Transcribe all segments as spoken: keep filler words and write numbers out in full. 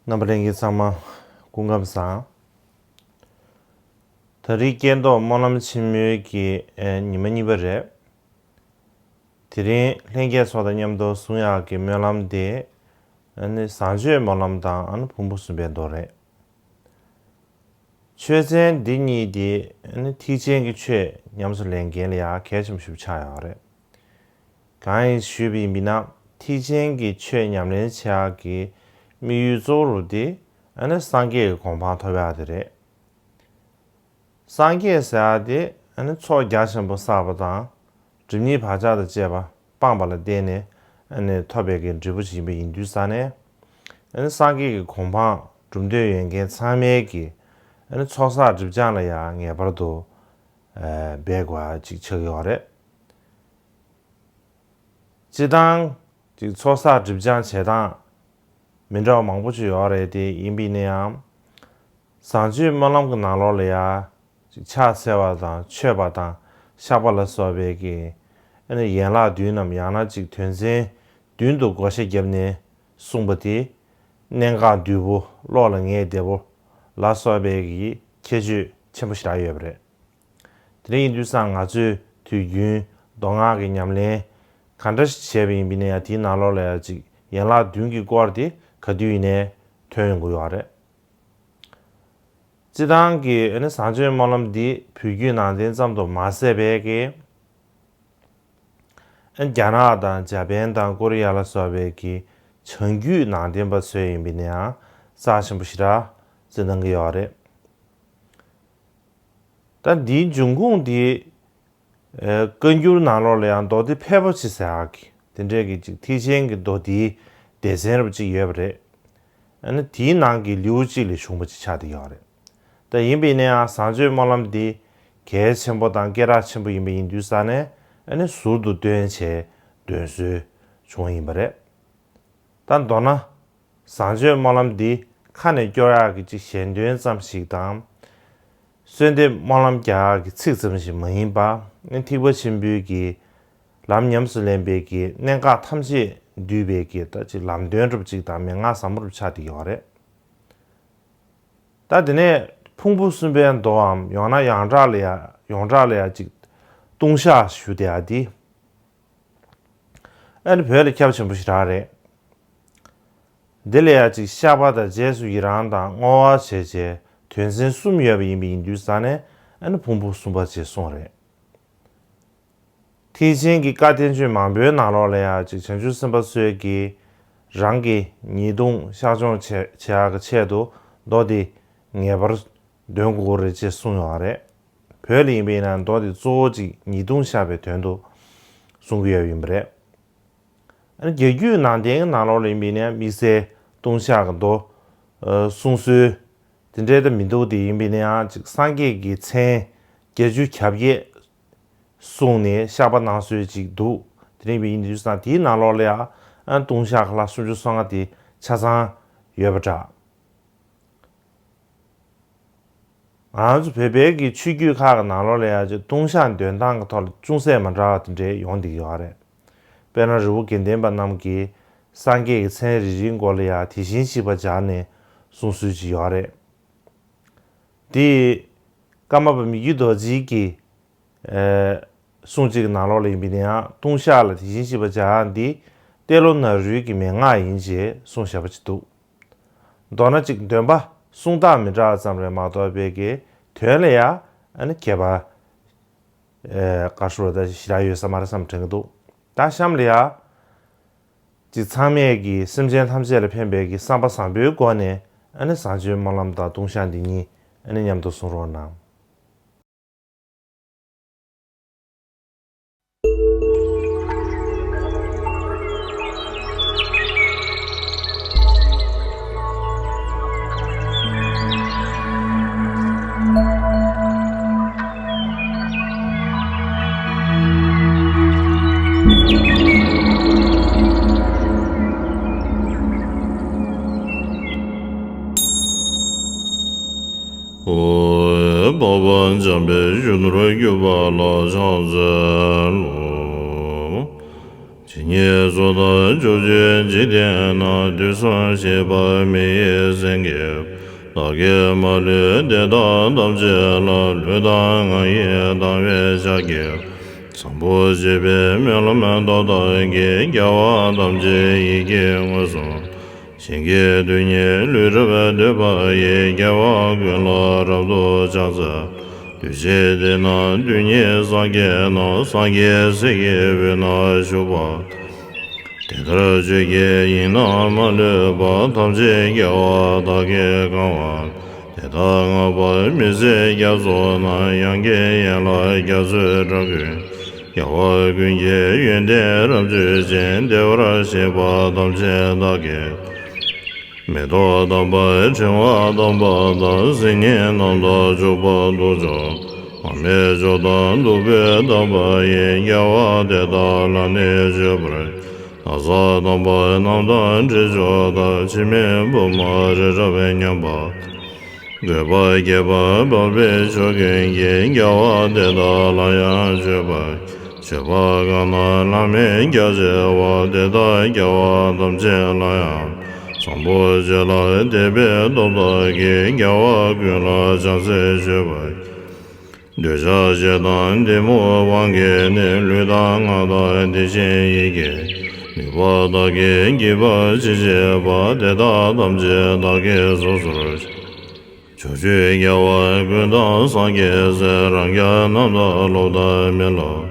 རྣམ་པ་ལྷན་རྒྱས་ཚང་མ་སྐུ་ཁམས་བཟང་། ད་རེས་སྐྱེས་རྟོགས་སྨོན་ལམ་ཆེན་མོའི་གི་ཨེ་ཉི་མ་གཉིས་པ་རེད། དེ་རིང་ལྷན་རྒྱས་ཚོ་དང་མཉམ་དུ་གསུང་ཡག་གི་སྨོན་ལམ་དེ་ཨ་ནི་བཟང་སྤྱོད་སྨོན་ལམ་དང་ཨ་ནི་ཕུང་པོ་གསུམ་པའི་མདོ་རེད། ཆོས་ཚན་འདི་གཉིས་དེ་ཨ་ནི་ཐེག་ཆེན་གྱི་ཆོས་ཉམས་སུ་ལེན་མཁན་ལ་ཡང་གལ་ཆེན་པོ་ཞིག་ཆགས་ཡོད་རེད། གང་ཡིན་ཞུས་པ་ཡིན་ན་ཐེག་ཆེན་གྱི་ཆོས་ཉམས་ལེན་བྱེད་ཡག་གི་དམིགས་ཡུལ་གཙོ་བོ་དེ་ཨ་ནི་སངས་རྒྱས་ཀྱི་གོ་འཕང་ཐོབ་ཡག་དེ་རེད། སངས་རྒྱས་ཟེར་ཡག་དེ་ཨ་ནི་ཚོགས་རྒྱ་ཆེན་པོ་བསགས་པ་དང་། སྒྲིབ་གཉིས་བག་ཆགས་དང་བཅས་པ་སྤངས་པ་ལ་བརྟེན་ནས་ཨ་ནི་ཐོབ་པའི་གི་འབྲས་བུ་ཞིག་ཡིན་པ་ཡིན་དུས་ཙང་ནས། ཨ་ནི་སངས་རྒྱས་ཀྱི་གོ་འཕང་སྒྲུབ་འདོད་ཡོད་མཁན་ཚང་མའི་གི་ཨ་ནི་ཚོགས་བསགས་སྒྲིབ་སྦྱང་ལ་ཡང་ངེས་པར་དུ་ཨ་འབད་དགོས་པ་ཅིག་ཆགས་ཡོད་རེད། སྤྱིར་བཏང་ཅིག་ཚོགས་བསགས་སྒྲིབ་སྦྱང་བྱེད་སྟངས་མི་འདྲ་བ་མང་པོ་ཅིག་ཡོད་རེད་དེ། ཡིན་པ་ཡིན་ན་ཡང་། བཟང་སྤྱོད་སྨོན་ལམ་གྱི་ནང་ལོགས་ལ་ཡང་ཕྱག་འཚལ་བ་དང་མཆོད་པ་དང་བཤགས་པ་ལ་སོགས་པའི་གི་ཨ་ནི་ཡན་ལག་བདུན་ནམ་ཡང་ན་ཅིག་དོན་ཚན་བདུན་དུ་བགོ་བཤའ་བརྒྱབ་ནས་གསུངས་པ་དེ། གནད་འགག་བདུན་པོ་བློ་ལ་ངེས་བདེ་པོ་ལ་སོགས་པའི་གི་ཁྱད་ཆོས་ཆེན་པོ་ཞེ་དྲག་ཡོད་པ་རེད། དེ་འདྲ་ཡིན་དུས་ཙང་ང་ཚོས་དུས་རྒྱུན་མདོ་སྔགས་ཀྱི་ཉམས་ལེན་ག་འདྲ་ཞིག་བྱས་པ་ཡིན་པ་ཡིན་ན་ཡང་དེའི་ནང་ལོགས་ལ་ཡང་ཅིག་ཡན་ལག་བདུན་གྱི་སྐོར་དེ་ག་དུས་ཡིན་ནའི་ཐོན་ཡོང་གི་ཡོད་རེད། སྤྱིར་བཏང་གི་ཨ་ནི་བཟང་སྤྱོད་སྨོན་ལམ་འདི་བོད་བརྒྱུད་ནང་བསྟན་ཙམ་དུ་མ་ཟད་པའི་གི་ཨ་རྒྱ་ནག་དང་འཇར་པན་དང་ཀོ་རི་ཡ་ལ་སོགས་པའི་གི་བྱང་རྒྱུད་ནང་བསྟན་པ་ཚོས་ཡིན་པ་ཡིན་ན་ཡང་རྩ་ཆེན་པོ་ཞེ་དྲག་བརྩི་གནང་གི་ཡོད་རེད། ད་འདིའི་འབྱུང་ཁུངས་འདི་ཨེ་བཀའ་འགྱུར་ནང་ལོགས་ལ་ཡང་མདོ་སྡེ་ཕལ་པོ་ཆེ་ཟེར་ཡག་གི་དེ་འདྲའི་གི་ཅིག་ཐེག་ཆེན་གྱི་མདོ་སྡེའི་སྡེ་ཚན་རབ་ཅིག་ཡོད་པ་རེད། ཨ་ནི་དེའི་ནང་གི་ལེའུ་གཅིག་ལས་བྱུང་བ་ཅིག་ཆགས་བསྡད་ཡོད་རེད། ད་ཡིན་པ་ཡིན་ན་ཡང་བཟང་སྤྱོད་སྨོན་ལམ་འདི་གལ་ཆེན་པོ་དང་སྐད་གྲགས་ཆེན་པོ་ཡིན་པ་ཡིན་དུས་ཙང་ནས་ཨ་ནི་ཟུར་དུ་བཏོན་བྱས་འདོན་སྲོལ་བྱུང་བ་ཡིན་པ་རེད། ད་མདོར་ན། བཟང་སྤྱོད་སྨོན་ལམ་འདི་ཁ་ནས་སྐྱོར་ཡག་གི་ཅིག་ཞལ་འདོན་ཙམ་ཞིག་དང་། གསོལ་འདེབས་སྨོན་ལམ་རྒྱག་ཡག་གི་ཚིག་ཙམ་ཞིག་མ་ཡིན་པ། ཨ་ནི་ཐེག་པ་ཆེན་པོའི་གི་ལམ་ཉམས་སུ་ལེན་པའི་གི་གནད་འགག་ཐམས་ཅད་འདུས་པའི་གི་ད་ཅིག་ལམ་སྟོན་རབ་ཅིག་དང་མན་ངག་ཟབ་མོ་རབ་ཆགས་བསྡད་ཡོད་རེད། ད་དེ་ནས་ཕུང་པོ་གསུམ་པའི་མདོའམ་ཡང་ན་ཡོངས་གྲགས་ལ་ཡ་ཡོངས་གྲགས་ལ་ཡ་ཅིག་ལྟུང་བཤགས་ཞུ་བསྡད་ཡག་འདི། ཨ་ནི་བོད་ལ་ཁྱབ་ཆེན་པོ་ཞེ་དྲག་རེད། འདི་ལ་ཡ་ཅིག་བཤགས་པ་དང་རྗེས་སུ་ཡི་རང་དང་བསྔོ་བ་བྱས་རྗེས་དོན་ཚན་གསུམ་ཡོད་པ་ཡིན་པ་ཡིན་དུས་ཙང་ནས་ཨ་ནི་ཕུང་པོ་གསུམ་པ་ཅེས་གསུངས་རེད། ཐེག་ཆེན་གྱི་བཀའ་བསྟན་བཅོས་མང་པོའི་ནང་ལོགས་ལ་ཡ་ཅིག་བྱང་ཆུབ་སེམས་དཔའ་ཚོས་ཀྱིས་རང་གི་ཉེས་ལྟུང་བཤགས་སྦྱོང་བྱེད་བྱེད་ཡག་གི་ཆེད་དུ་མདོ་འདི་ངེས་པར་འདོན་དགོས་རེད་ཅེས་གསུངས་ཡོད་རེད། བོད་ལ་ཡིན་པ་ཡིན་ན་མདོ་འདི་གཙོ་བོ་ཅིག་ཉེས་ལྟུང་བཤགས་པའི་དོན་དུ་གསུང་གི་ཡོད་ཡིན་པ་རེད། ཨ་ནི་རྒྱ་རྒྱུད་ནང་བསྟན་གྱི་ནང་ལོགས་ལ་ཡིན་པ་ཡིན་ན་དམིགས་བསལ་ལྟུང་བཤགས་ཀྱི་མདོ་ཨ་གསུང་སྲོལ་དེ་འདྲའི་ད་མི་འདུག་དེ་ཡིན་པ་ཡིན་ན་ཡང་ཅིག་སངས་རྒྱས་ཀྱི་མཚན་བརྒྱད་ཅུ་གྱ་བརྒྱད་གསུངས་ནས་བཤགས་པ་གནང་སྲོལ་ཅིག་འདུག་དེ་རིང་བའི་ཡིན་དུས་སང་དེའི་ནང་ལོགས་ལ་ཡང་ཨ་ལྟུང་བཤགས་ཁ་ལག་སུམ་ཅུ་སོ་ལྔ་དེ་ཆ་ཚང་ཡོད་པ་འདྲ། ང་ཚོ་བོད་པའི་གི་ཆོས་བརྒྱུད་ཁག་གི་ནང་ལོགས་ལ་ཡང་ཅིག་ལྟུང་བཤགས་འདོན་སྟངས་ཀྱི་ཐོག་ལ་ཅུང་ཟད་མ་འདྲ་བ་དེ་འདྲའི་ཡོང་བསྡད་ཀྱི་ཡོད་རེད། དཔེར་ན་རི་བོ་དགེ་ལྡན་པ་རྣམས་ཀྱིས་སངས་རྒྱས་ཀྱི་མཚན་རེ་རེའི་མགོ་ལ་ཡང་དེ་བཞིན་གཤེགས་པ་སྦྱར་ནས་གསུང་སྲོལ་ཅིག་ཡོད་རེད། དེ་ཀརྨ་པ་མི་བསྐྱོད་རྡོ་རྗེ་གིས་ཨེ་གསུང་གཅིག་གི་ནང་ལོགས་ལ་ཡིན་པ་ཡིན་ན་ཡང་ལྟུང་བཤགས་ལ་དེ་བཞིན་གཤེགས་པ་སྦྱར་ཡག་འདི་ཏེ་ལོ་ནཱ་རོའི་གི་མན་ངག་ཡིན་ཅེས་གསུངས་བཞག་པ་ཅིག་འདུག་མདོར་ན་གཅིག་འདོན་པ་གསུང་སྟངས་མི་འདྲ་བ་ཙམ་རེད་མ་གཏོགས་པའི་གི་དོན་ལ་ཡང་ཨ་ནི་ཁྱད་པར་ཨེ་བཀའ་སྲོལ་ད་ཞེ་དྲག་ཡོད་ས་མ་རེད་བསམ་དྲན་གི་འདུག་ད་གཤམ་ལ་ཡང་ཅིག་ཚང་མས་ཀྱི་སེམས་ཅན་ཐམས་ཅད་ལ་ཕན་པའི་གི་བསམ་པ་བཟང་པོའི་སྒོ་ནས་ཨ་ནི་བཟང་སྤྱོད་སྨོན་ལམ་དང་ལྟུང་བཤགས་འདི་གཉིས་ཨ་ནི་མཉམ་དུ་གསུང་རོགས་གནང་། འཕགས་པ་འཇམ་དཔལ་གཞོན་ནུར་གྱུར་པ་ལ་ཕྱག་འཚལ་ལོ། ཇི་ ཉེས་སུ་དག་ཕྱོགས་བཅུའི་འཇིག་རྟེན་ན། དུས་གསུམ་གཤེགས་པ་མི་ཡི་སེང་གེ། བདག་གིས་མ་ལུས་དེ་དག་ཐམས་ཅད་ལ། ལུས་དང་ངག་ཡིད་དང་བས་ཕྱག་གིས། བཟང་པོ་སྤྱོད་པའི་སྨོན་ལམ་བཏབ་བདག་གིས། རྒྱལ་བ་ཐམས་ཅད་ཡིད་ཀྱིས་མངོན་སུམ། ཞིང་གི་རྡུལ་སྙེད་ལུས་རབ་བཏོད་པ་ཡིས། རྒྱལ་བ་ཀུན་ལ་རབ་ཏུ་ཕྱག་འཚལ། དུས་གཅིག་དེ་ན་རྡུལ་སྙེད་སངས་རྒྱས་རྣམས། སངས་རྒྱས་སྲས་ཀྱི་དབུས་ན་བཞུགས་པ། དེ་ལྟར་ཆོས་ཀྱི་དབྱིངས་རྣམས་མ་ལུས་པ། ཐམས་ཅད་རྒྱལ་བ་དག་གིས་གང་བ། དེ་དག་བསྔགས་པ་མི་ཟད་རྒྱ་མཚོ་རྣམས། དབྱངས་ཀྱི་ཡན་ལག་རྒྱ་མཚོའི་སྒྲ་ཀུན། རྒྱལ་བ་ཀུན་གྱི་ཡོན་ཏན་རབ་བརྗོད་ཅིང་། བདེ་བར་གཤེགས་པ་ཐམས་ཅད་བདག་གིས། མེ་ཏོག་དམ་པ་ཕྲེང་བ་དམ་པ་དང་། སིལ་སྙན་རྣམས་དང་བྱུག་པ་དུག་མཆོག། མར་མེ་མཆོག་དང་བདུག་སྤོས་དམ་པ་ཡིས། རྒྱལ་བ་དེ་དག་ལ་ནི་མཆོད་པར། ན་བཟའ་དམ་པ་རྣམས་དང་དྲི་མཆོག་དང་། འཆི་མེད་བུ་མོ་རི་རབ་མཉམ་པ། བཀོད་པ་རྒྱས་པར་འཕགས་པའི་མཆོག་ཀུན་གྱིས། རྒྱལ་བ་དེ་དག་ལ་ཡང་མཆོད་པར། མཆོད་པ་གང་རྣམས་བླ་མེད་རྒྱ་ཆེ་བ། དེ་དག་རྒྱལ་བ་ཐམས་ཅད་ལ་ཡང་། བཟང་པོ་སྤྱོད་ལ་དད་པས་སྟོབས་དག་གིས། རྒྱལ་བ་ཀུན་ལ་ཕྱག་འཚལ་མཆོད་པར། འདོད་ཆགས་ཞེ་སྡང་གཏི་མུག་དབང་གིས་ནི། ལུས་དང་ངག་དང་དེ་བཞིན་ཡིད་ཀྱིས། ནུས་པ་དག་གིས་བགྱིས་པ་ཅི་མཆིས་པ། དེ་དག་ཐམས་ཅད་བདག་གིས་སོ་སོར། ཕྱོགས་བཅུའི་རྒྱལ་བ་ཀུན་དང་སངས་རྒྱས་སྲས། རང་རྒྱལ་རྣམས་དང་སློབ་དང་མི་སློབ།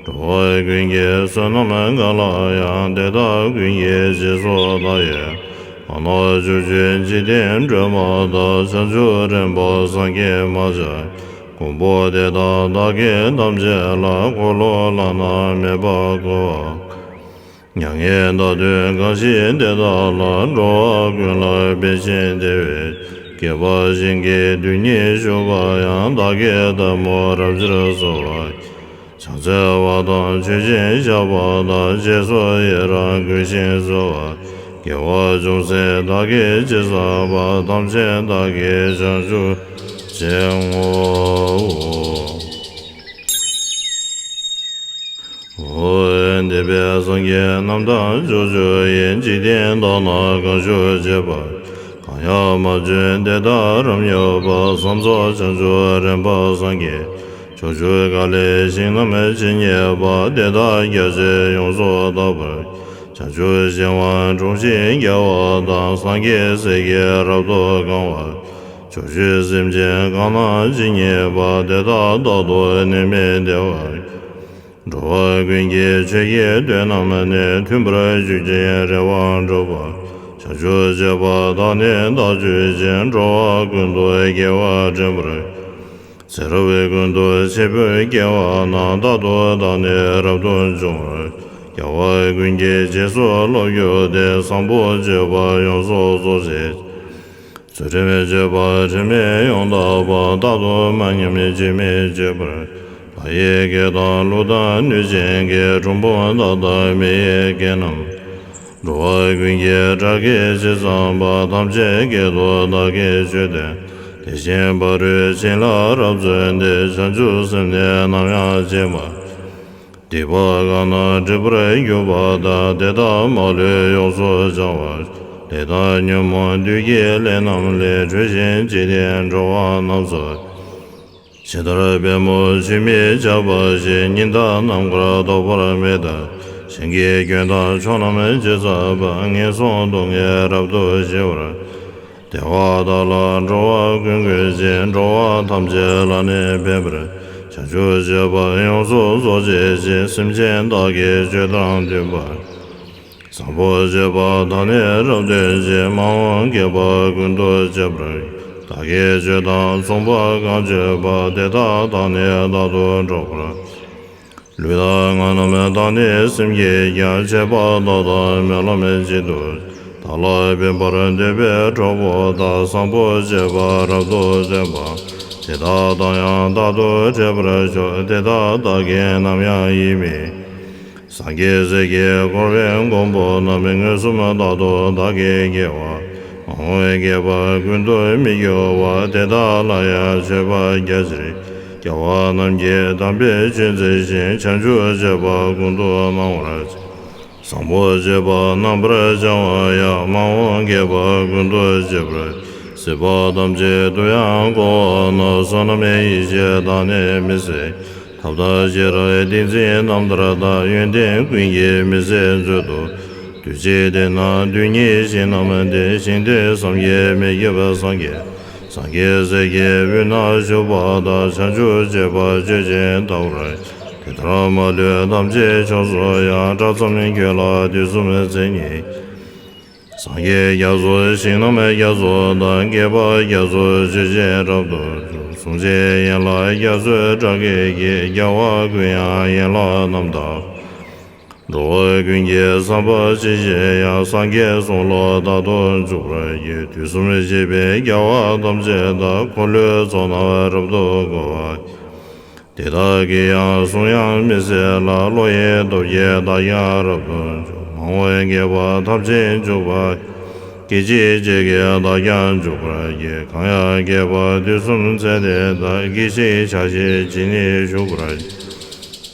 འགྲོ་བ་ཀུན་གྱི་བསོད་ནམས་གང་ལ་ཡང་། དེ་དག་ཀུན་གྱི་རྗེས་སུ་བདག་ཡི། མ་ནོར་ཕྱོགས་བཅུའི་འཇིག་རྟེན་སྒྲོན་མ་དང་། བྱང་ཆུབ་རིམ་པ་སངས་རྒྱས་མ་ཆགས། མགོན་པོ་དེ་དག་བདག་གིས་ཐམས་ཅད་ལ། འཁོར་ལོ་བླ་ན་མེད་པ་བསྐོར་བ། མྱ་ངན་འདའ་སྟོན་གང་བཞེད་དེ་དག་ལ། འགྲོ་བ་ཀུན་ལ་ཕན་ཕྱིར་དེ་བས་བསྐལ་པ་ཞིང་གི་རྡུལ་སྙེད་བཞུགས་པ་ཡང་། བདག་གིས་ལྟད་མོ་རབ་ཕྱིར་གསོལ་བ། ཕྱག་འཚལ་བ་དང་མཆོད་ཅིང་བཤགས་པ་དང་། རྗེས་སུ་ཡི་རང་བསྐུལ་ཞིང་གསོལ་བ། དགེ་བ་ཅུང་ཟད་བདག་གིས་ཅི་བསགས་པ། ཐམས་ཅད་བདག་གིས་བྱང་ཆུབ་ཕྱིར་བསྔོའོ། འོ། འདས་པའི་སངས་རྒྱས་རྣམས་དང་ཕྱོགས་བཅུ་ཡི། འཇིག་རྟེན་དག་ན་གང་བཞུགས་བྱེད་པ། གང་ཡང་མ་བྱོན་དེ་དག་རབ་མྱུར་བར། བསམ་རྫོགས་བྱང་ཆུབ་རིམ་པ་སངས་རྒྱས། ཕྱོགས་བཅུ་ག་ལའི་ཞིང་རྣམས་ཇི་སྙེད་པ། དེ་དག་རྒྱ་ཆེར་ཡོངས་སུ་དག་པར། བྱང་ཆུབ་ཤིང་དབང་དྲུང་གཤེགས་རྒྱལ་བ་དང་། སངས་རྒྱས་སྲས་ཀྱིས་རབ་ཏུ་གང་བར། ཕྱོགས་བཅུའི་སེམས་ཅན་གང་རྣམས་ཇི་སྙེད་པ། དེ་དག་རྟག་ཏུ་ནད་མེད་བདེ་བར། འགྲོ་བ་ཀུན་གྱི་ཆོས་ཀྱི་དོན་རྣམས་ནི། མཐུན་པར་གྱུར་ཅིང་རེ་བ་འགྲུབ་པ། བྱང་ཆུབ་སྤྱོད་པ་དག་ནི་བདག་སྤྱོད་ཅིང་། འགྲོ་བ་ཀུན་ཏུ་དགེ་བ་འདྲེན་པར། ཚེ་རབས་ཀུན་ཏུ་འཆི་འཕོ་སྐྱེ་བ་ན། རྟག་ཏུ་བདག་ནི་རབ་ཏུ་འབྱུང་བར། རྒྱལ་བ་ཀུན་གྱི་རྗེས་སུ་སློབ་གྱུར་ཏེ། བཟང་པོ་སྤྱོད་པ་ཡོངས་སུ་རྫོགས་བྱེད། ཚུལ་ཁྲིམས་སྤྱོད་པ་དྲི་མེད་ཡང་དག་པ། རྟག་ཏུ་མ་ཉམས་སྐྱོན་མེད་སྤྱོད་པར། བདག་ཡི་སྐད་དང་གླུ་དང་གནོད་སྦྱིན་སྐད། གྲུལ་བུམ་དག་དང་མི་ཡི་སྐད་རྣམས། འགྲོ་བ་ཀུན་གྱི་སྒྲ་སྐད་ཇི་ཙམ་པ། ཐམས་ཅད་སྐད་དུ་བདག་གིས་ཆོས་བསྟན། དེ་བཞིན་ཕ་རོལ་ཕྱིན་ལ་རབ་བརྩོན་ཏེ། བྱང་ཆུབ་སེམས་ནི་ནམ་ཡང་བརྗེད་མ། སྡིག་པ་གང་རྣམས་སྒྲིབ་པར་གྱུར་པ་དག། དེ་དག་མ་ལུས་ཡོངས་སུ་བྱང་བར། ལས་དང་ཉོན་མོངས་བདུད་ཀྱི་ལས་རྣམས་ལས། གྲོལ་ཞིང་འཇིག་རྟེན་འགྲོ་བ་རྣམས་སུ། ཇི་ལྟར་པདྨོ་ཆུས་མི་ཆགས་པ་བཞིན། ཉི་ཟླ་ནམ་མཁར་ཐོགས་པ་མེད་ལྟར། ཞིང་གི་སྐྱོན་དང་ཕྱོགས་རྣམས་ཇི་ཙམ་པ། ངན་སོང་སྡུག་བསྔལ་རབ་ཏུ་ཞི་བར། བདེ་བ་དག་ལ་འགྲོ་བ་ཀུན་བཀོད་ཅིང་། འགྲོ་བ་ཐམས་ཅད་ལ་ནི་ཕན་པར། བྱང་ཆུབ་སྤྱོད་པ་ཡོངས་སུ་རྫོགས་བྱེད་ཅིང་། སེམས་ཅན་དག་གི་སྤྱོད་དང་མཐུན་པར། བཟང་པོ་སྤྱོད་པ་དག་ནི་རབ་སྟོན་ཅིང་། མ་འོངས་བསྐལ་པ་ཀུན་ཏུ་སྤྱོད་པར། བདག་གིས་སྤྱོད་དང་མཚུངས་པ་གང་སྤྱོད་པ། དེ་དག་དང་ནི་རྟག་ཏུ་འགྲོགས་པར། ལུས་དང་ངག་རྣམས་དང་ནི་སེམས་ཀྱིས་ཀྱང་། བྱས་པ་དག་དང་སྨོན་ལམ་གཅིག་ཏུ། བདག་ལ་ཕན་པར་འདོད་པའི་གྲོགས་པོ་དག། བཟང་པོ་སྤྱོད་པ་རབ་ཏུ་སྟོན་པ། དེ་དག་དང་ཡང་རྟག་ཏུ་འཕྲད་པར་ཤོག། དེ་དག་བདག་གིས་ནམ་ཡང་ཡིད་མི། སངས་རྒྱས་སྲས་ཀྱིས་བསྐོར་བའི་མགོན་པོ་རྣམས། མངོན་སུམ་རྟག་ཏུ་བདག་གིས་དགེ་བ། མ་འོངས་བསྐལ་པ་ཀུན་ཏུ་མི་སྐྱོ་བ། དེ་དག་ལ་ཡང་མཆོད་པ་རྒྱ་ཆེར། རྒྱལ་བ་རྣམས་ཀྱིས་དམ་པའི་ཆོས་མཛད་ཅིང་། བྱང་ཆུབ་སྤྱོད་པ་ཀུན་ཏུ་སྣང་བར་བྱེད། བཟང་པོ་སྤྱོད་པ་རྣམ་པར་སྦྱང་བ་ཡང་། མ་འོངས་དགེ་བ་ཀུན་ཏུ་སྤྱོད་པར། སྲིད་པ་ཐམས་ཅད་དུ་ཡང་བསྔོ་བ་ནི། བསོད་ནམས་ཡེ་ཤེས་བདག་ནི་མི་ཟད། ཐབས་དང་ཤེས་རབ་ཏིང་འཛིན་རྣམ་ཐར་དང་། ཡོན་ཏན་ཀུན་གྱི་མི་ཟད་མཛོད་དུ། དུས་གཅིག་དེ་ན་དུས་གཉིས་ཞིང་རྣམས་ཏེ། ཞིང་དེར་བསམ་གྱིས་མི་ཁྱབ་པ་སངས་རྒྱས། སངས་རྒྱས་སྲས་ཀྱི་དབུས་ན་བཞུགས་པ་དང་། བྱང་ཆུབ་སྤྱོད་པ་སྤྱོད་ཅིང་བལྟ་བར། དེ་ལྟར་མ་ལུས་ཐམས་ཅད་ཕྱོགས་སུ་ཡང་། བཀྲག་མཚམས་ཁྱོད་ལ་དུས་གསུམ་མཚན་ཉིད། སངས་རྒྱས་རྒྱ་མཚོ་ཞིང་རྣམས་རྒྱ་མཚོ་དང་། བསྐལ་པ་རྒྱ་མཚོ་ཆོས་ཅན་རབ་ཏུ་འཇུག་གཟུངས་ཆེན་ཡན་ལག་རྒྱ་མཚོའི་སྒྲ་སྐད་ཀྱིས། རྒྱལ་བ་ཀུན་དབྱངས་ཡན་ལག་རྣམ་དག་འགྲོ་བ་ཀུན་གྱི་བསམ་པ་ཇི་བཞིན་དབྱངས། སངས་རྒྱས་གསུང་ལ་རྟག་ཏུ་འཇུག་པར་བགྱི། དུས་གསུམ་གཤེགས་པའི་རྒྱལ་བ་ཐམས་ཅད་དང་། འཁོར་ལོའི་ཚོགས་རྣམས་རབ་ཏུ་བསྐོར་བ། དེ་དག་གི་ཡང་གསུང་དབྱངས་མི་ཟད་ལ། བློ་ཡི་སྟོབས་ཀྱིས་བདག་ཀྱང་རབ་ཏུ་འཇུག་མ་འོངས་དགེ་བ་ཐམས་ཅད་འཇུག་པ། སྐད་ཅིག་གཅིག་གིས་བདག་ཀྱང་འཇུག་པར་བགྱི། གང་ཡང་བསྐལ་པ་དུས་གསུམ་ཚད་དེ་དག་སྐད་ཅིག་ཆ་ཤས་ཇི་སྙེད་བཞུགས་པར།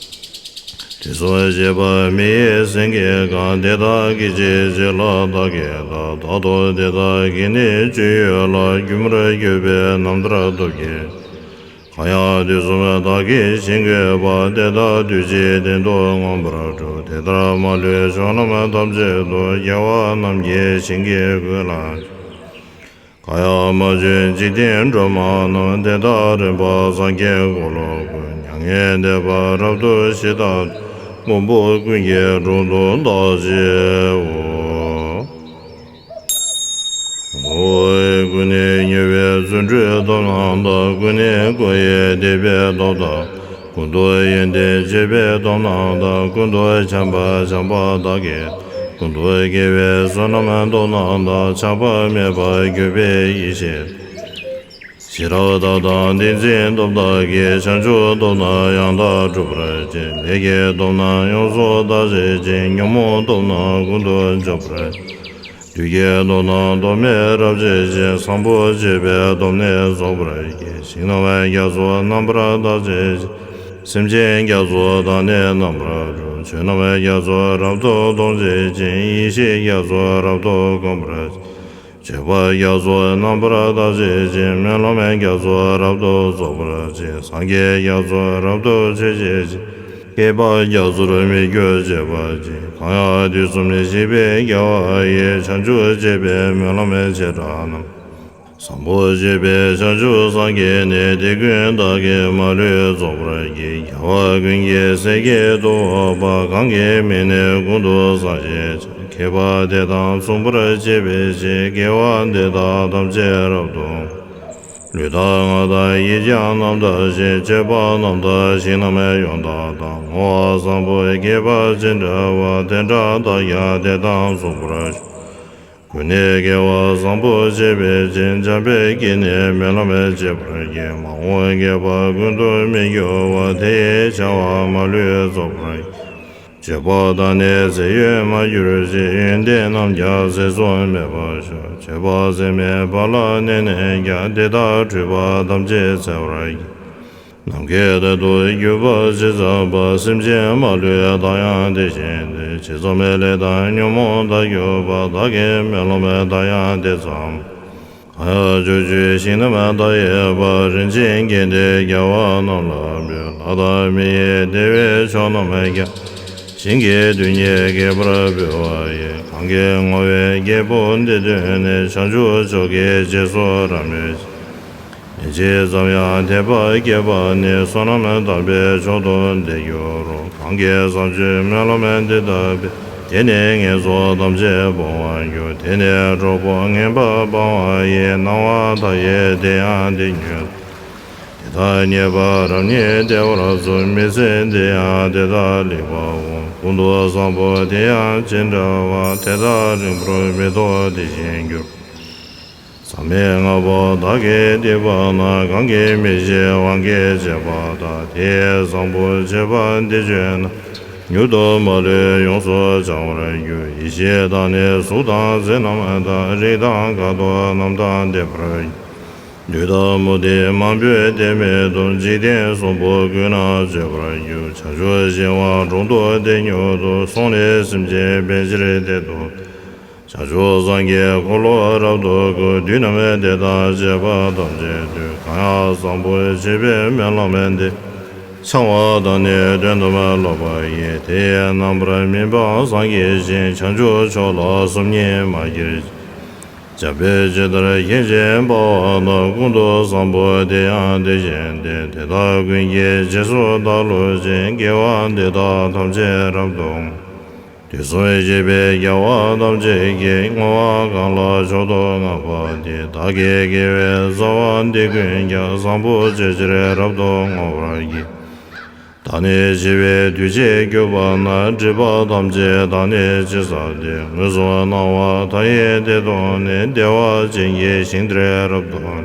དུས་གསུམ་གཤེགས་པ་མི་ཡི་སེང་གེ་གང་། དེ་དག་སྐད་ཅིག་གཅིག་ལ་བདག་གིས་བལྟ། རྟག་ཏུ་དེ་དག་གི་ནི་སྤྱོད་ཡུལ་ལ། སྒྱུ་མར་གྱུར་པའི་རྣམ་ཐར་སྟོབས་ཀྱིས། གང་ཡང་དུས་གསུམ་བདག་གིས་བཞེངས་དགོས་པ། དེ་དག་དུས་གཅིག་གཏན་དུ་མངོན་པར་གྲུབ། དེ་ལྟར་མ་ལུས་ཕྱོགས་རྣམས་ཐམས་ཅད་དུ། རྒྱལ་བ་རྣམས་ཀྱིས་བཞེངས་ཀྱིས་བཀོད་ལ། གང་ཡང་མ་བྱོན་འཇིག་རྟེན་སྒྲོན་མ་རྣམས། དེ་དག་རིམ་པ་སངས་རྒྱས་འཁོར་ལོ་ཀུན། མྱ་ངན་འདས་པ་རབ་ཏུ་ཞི་དང་། མགོན་པོ་ཀུན་གྱི་དྲུང་དུ་བདག་མཆིའོ། ཀུན་ནས་མྱུར་བའི་བརྩོན་འགྲུས་སྟོབས་རྣམས་དང་། ཀུན་ནས་བསྐོར་བའི་བདེ་བའི་སྟོབས་དང་། ཀུན་ཏུ་ཡོན་ཏན་སྤྱོད་པའི་སྟོབས་རྣམས་དང་། ཀུན་ཏུ་འཆམ་པ་འཆམ་པ་དག་གིས། ཀུན་ཏུ་དགེ་བའི་བསོད་ནམས་སྟོབས་རྣམས་དང་། ཆགས་པ་མེད་པར་གྱུར་པའི་ཡེ་ཤེས། ཤེས་རབ་མཐའ་དག་ཏིང་འཛིན་སྟོབས་དག་གིས། བྱང་ཆུབ་སྟོབས་རྣམས་ཡང་དག་སྒྲུབ་པར་བྱེད། ལས་ཀྱི་སྟོབས་རྣམས་ཡོངས་སུ་དག་བྱེད་ཅིང་། ཉོན་མོངས་སྟོབས་རྣམས་ཀུན་ཏུ་འཇོམས་པར། བདུད་ཀྱི་སྟོབས་རྣམས་སྟོབས་མེད་རབ་བྱེད་ཅིང་། བཟང་པོ་སྤྱོད་པའི་སྟོབས་ནི་རྫོགས་པར་བགྱི། ཞིང་རྣམས་རྒྱ་མཚོ་རྣམ་པར་དག་བྱེད་ཅིང་། སེམས་ཅན་རྒྱ་མཚོ་དག་ནི་རྣམ་པར་སྒྲོལ། ཆོས་རྣམས་རྒྱ་མཚོ་རབ་ཏུ་སྟོང་བྱེད་ཅིང་། ཡེ་ཤེས་རྒྱ་མཚོ་རབ་ཏུ་གང་བར་བྱེད། སྤྱོད་པ་རྒྱ་མཚོ་རྣམ་པར་དག་བྱེད་ཅིང་། སྨོན་ལམ་རྒྱ་མཚོ་རབ་ཏུ་རྫོགས་པར་བྱེད། སངས་རྒྱས་རྒྱ་མཚོ་རབ་ཏུ་མཆོད་བྱེད་ཅིང་། བསྐལ་པ་རྒྱ་མཚོར་མི་སྐྱོ་བྱེད་པར་བགྱི། གང་ཡང་དུས་གསུམ་གཤེགས་པའི་རྒྱལ་བ་ཡི། བྱང་ཆུབ་སྤྱོད་པའི་སྨོན་ལམ་བྱེ་བྲག་རྣམས། བཟང་པོ་སྤྱོད་པའི་བྱང་ཆུབ་སངས་རྒྱས་ནི། དེ་ཀུན་བདག་གིས་མ་ལུས་རྫོགས་པར་བགྱི། རྒྱལ་བ་ཀུན་གྱི་སྲས་ཀྱི་ཐུ་བོ་པ། གང་གི་མིང་ནི་ཀུན་ཏུ་བཟང་ཞེས་བྱ། མཁས་པ་དེ་དང་མཚུངས་པར་བྱེད་པའི་ཕྱིར། དགེ་བ་འདི་དག་ཐམས་ཅད་རབ་ཏུ། ལུས་དང་ངག་དང་ཡིད་ཀྱང་རྣམ་དག་ཅིང་། སྤྱོད་པ་རྣམ་དག་ཞིང་རྣམས་ཡོངས་དག་དང་། བསྔོ་བ་བཟང་པོ་དགེ་བ་ཅི་འདྲ་བ། དེ་འདྲ་བདག་ཀྱང་དེ་དང་མཚུངས་པར་སྤྱོད། ཀུན་ནས་དགེ་བ་བཟང་པོ་སྤྱད་པའི་ཕྱིར། འཇམ་དཔལ་གྱིས་ནི་སྨོན་ལམ་བྱེད་པར་བགྱི། མ་འོངས་དགེ་བ་ཀུན་ཏུ་མི་འགྱུར་བ། དེ་ཡི་བྱ་བ་མ་ལུས་རྫོགས་པར། སྤྱོད་པ་དག་ནི་ཟས་ཡོས་མ་གྱུར་ཅིག་ཡོན་ཏན་རྣམས་ཀྱང་ཟད་གཟུགས་མེད་པར་ཤོག་སྤྱོད་པ་ཟད་མེད་པ་ལ་གནས་ནས་ཀྱང་། དེ་དག་འཁྲུལ་པ་ཐམས་ཅད་སེལ་བར་བགྱི། ནམ་མཁའི་མཐར་ཐུག་གྱུར་པ་ཇི་ཙམ་པ། སེམས་ཅན་མ་ལུས་བདག་ཡང་དེ་བཞིན་ཏེ། ཇི་ཙམ་པའི་ལས་དང་ཉོན་མོངས་དག་གྱུར་པ། བདག་གིས་སྨོན་ལམ་བཏབ་ཡང་དེ་ཙམ། གང་ཡང་ཕྱོགས་བཅུའི་ཞིང་རྣམས་བདག་ཡིད་པ། རིན་ཆེན་རྒྱན་དེ་རྒྱལ་བ་རྣམས་ལ་འབུལ། ལྷ་དང་མི་ཡི་བདེ་བའི་མཆོག་རྣམས་ཀྱང་། ཞིང་གི་རྡུལ་སྙེད་རྒྱས་པར་འབུལ་བ་ཡིས། གང་གིས་བསྔོ་བའི་རྒྱལ་པོ་འདི་ཐོས་ནས། བྱང་ཆུབ་མཆོག་གི་རྗེས་སུ་རབ་མོས་ཤིང་། ལན་གཅིག་ཙམ་ཡང་དད་པ་སྐྱེས་པ་ནི། བསོད་ནམས་དམ་པའི་མཆོག་ཏུ་འདི་འགྱུར་རོ། གང་གིས་བཟང་སྤྱོད་སྨོན་ལམ་འདི་བཏབ་པས། དེ་ནི་ངན་སོང་ཐམས་ཅད་སྤོང་བར་འགྱུར། དེ་ནི་གྲོགས་པོ་ངན་པ་སྤང་བ་ཡི། སྣང་བ་མཐའ་ཡས་དེ་ཡང་དེ་ཉིད་དོ། དེ་དག་རྙེད་པ་རབ་རྙེད་བདེ་བར་གསུངས། མི་ཚེ་འདི་ཡང་དེ་དག་ལེགས་པར་འོང་། ཀུན་ཏུ་བཟང་པོ་དེ་ཡང་ཅི་འདྲ་བ། དེ་དག་རིང་པོར་མི་ཐོགས་དེ་བཞིན་འགྱུར། མཚམས་མེད་ལྔ་པོ་བདག་གིས་བསྡུས་པ་ན། གང་གིས་མི་ཤེས་དབང་གིས་བྱས་པ་དག་དེ་ཡི་བཟང་པོ་སྤྱོད་པ་འདི་བརྗོད་ན། མྱུར་དུ་མ་ལུས་ཡོངས་སུ་བྱང་བར་འགྱུར། ཡེ་ཤེས་དང་ནི་གཟུགས་དང་ཚེ་རྣམས་དང་། རིགས་དང་ཁ་དོག་རྣམས་དང་ལྡན་པར་འགྱུར། ལུས་དང་མུ་སྟེགས་མང་པོས་བསྟེན་མི་ཐུབ། འཇིག་རྟེན་གསུམ་པོ་ཀུན་ན་སྤྱོད་པར་འགྱུར། བྱང་ཆུབ་ཤིང་དབང་དྲུང་དུ་བསྟེན་མྱུར་དུ། སོང་ནས་སེམས་ཅན་ཕན་ཕྱིར་བསྟེན་དུ། བྱང་ཆུབ་སངས་རྒྱས་འཁོར་ལོ་རབ་ཏུ་བསྐོར། དུས་རྣམས་དེ་དང་བཅས་པ་ཐམས་ཅད་དུ། གང་ཡང་བཟང་པོ་བྱེད་པའི་སྨོན་ལམ་འདི། འཆང་བ་དང་ནི་དོན་དམ་སློབ་པ་ཡིས། དེ་ཡི་རྣམ་པར་སྨིན་པ་སངས་རྒྱས་ཤིང་། བྱང་ཆུབ་མཆོག་ལ་སོམ་ཉི་མ་བསྐྱེད་ཅིག། འཇམ་དཔལ་ཇི་ལྟར་མཁྱེན་ཅིང་དཔའ་བ་དང་། ཀུན་ཏུ་བཟང་པོ་དེ་ཡང་དེ་བཞིན་ཏེ། དེ་དག་ཀུན་གྱི་རྗེས་སུ་བདག་སློབ་ཅིང་། དགེ་བ་འདི་དག་ཐམས་ཅད་རབ་ཏུ། དུས་གསུམ་གཤེགས་པའི་རྒྱལ་བ་ཐམས་ཅད་ཀྱིས། བསྔོ་བ་གང་ལ་མཆོག་ཏུ་བསྔགས་པ་དེས། བདག་གི་དགེ་བའི་རྩ་བ་འདི་ཀུན་ཀྱང་། བཟང་པོ་སྤྱོད་ཕྱིར་རབ་ཏུ་བསྔོ་བར་བགྱི། བདག་ནི་འཆི་བའི་དུས་བྱེད་གྱུར་པ་ན། སྒྲིབ་པ་ཐམས་ཅད་བདག་ནི་ཕྱིར་བསལ་ཏེ། མངོན་སུམ་སྣང་བ་མཐའ་ཡས་དེ་མཐོང་ནས། བདེ་བ་ཅན་གྱི་ཞིང་དེར་རབ་ཏུ།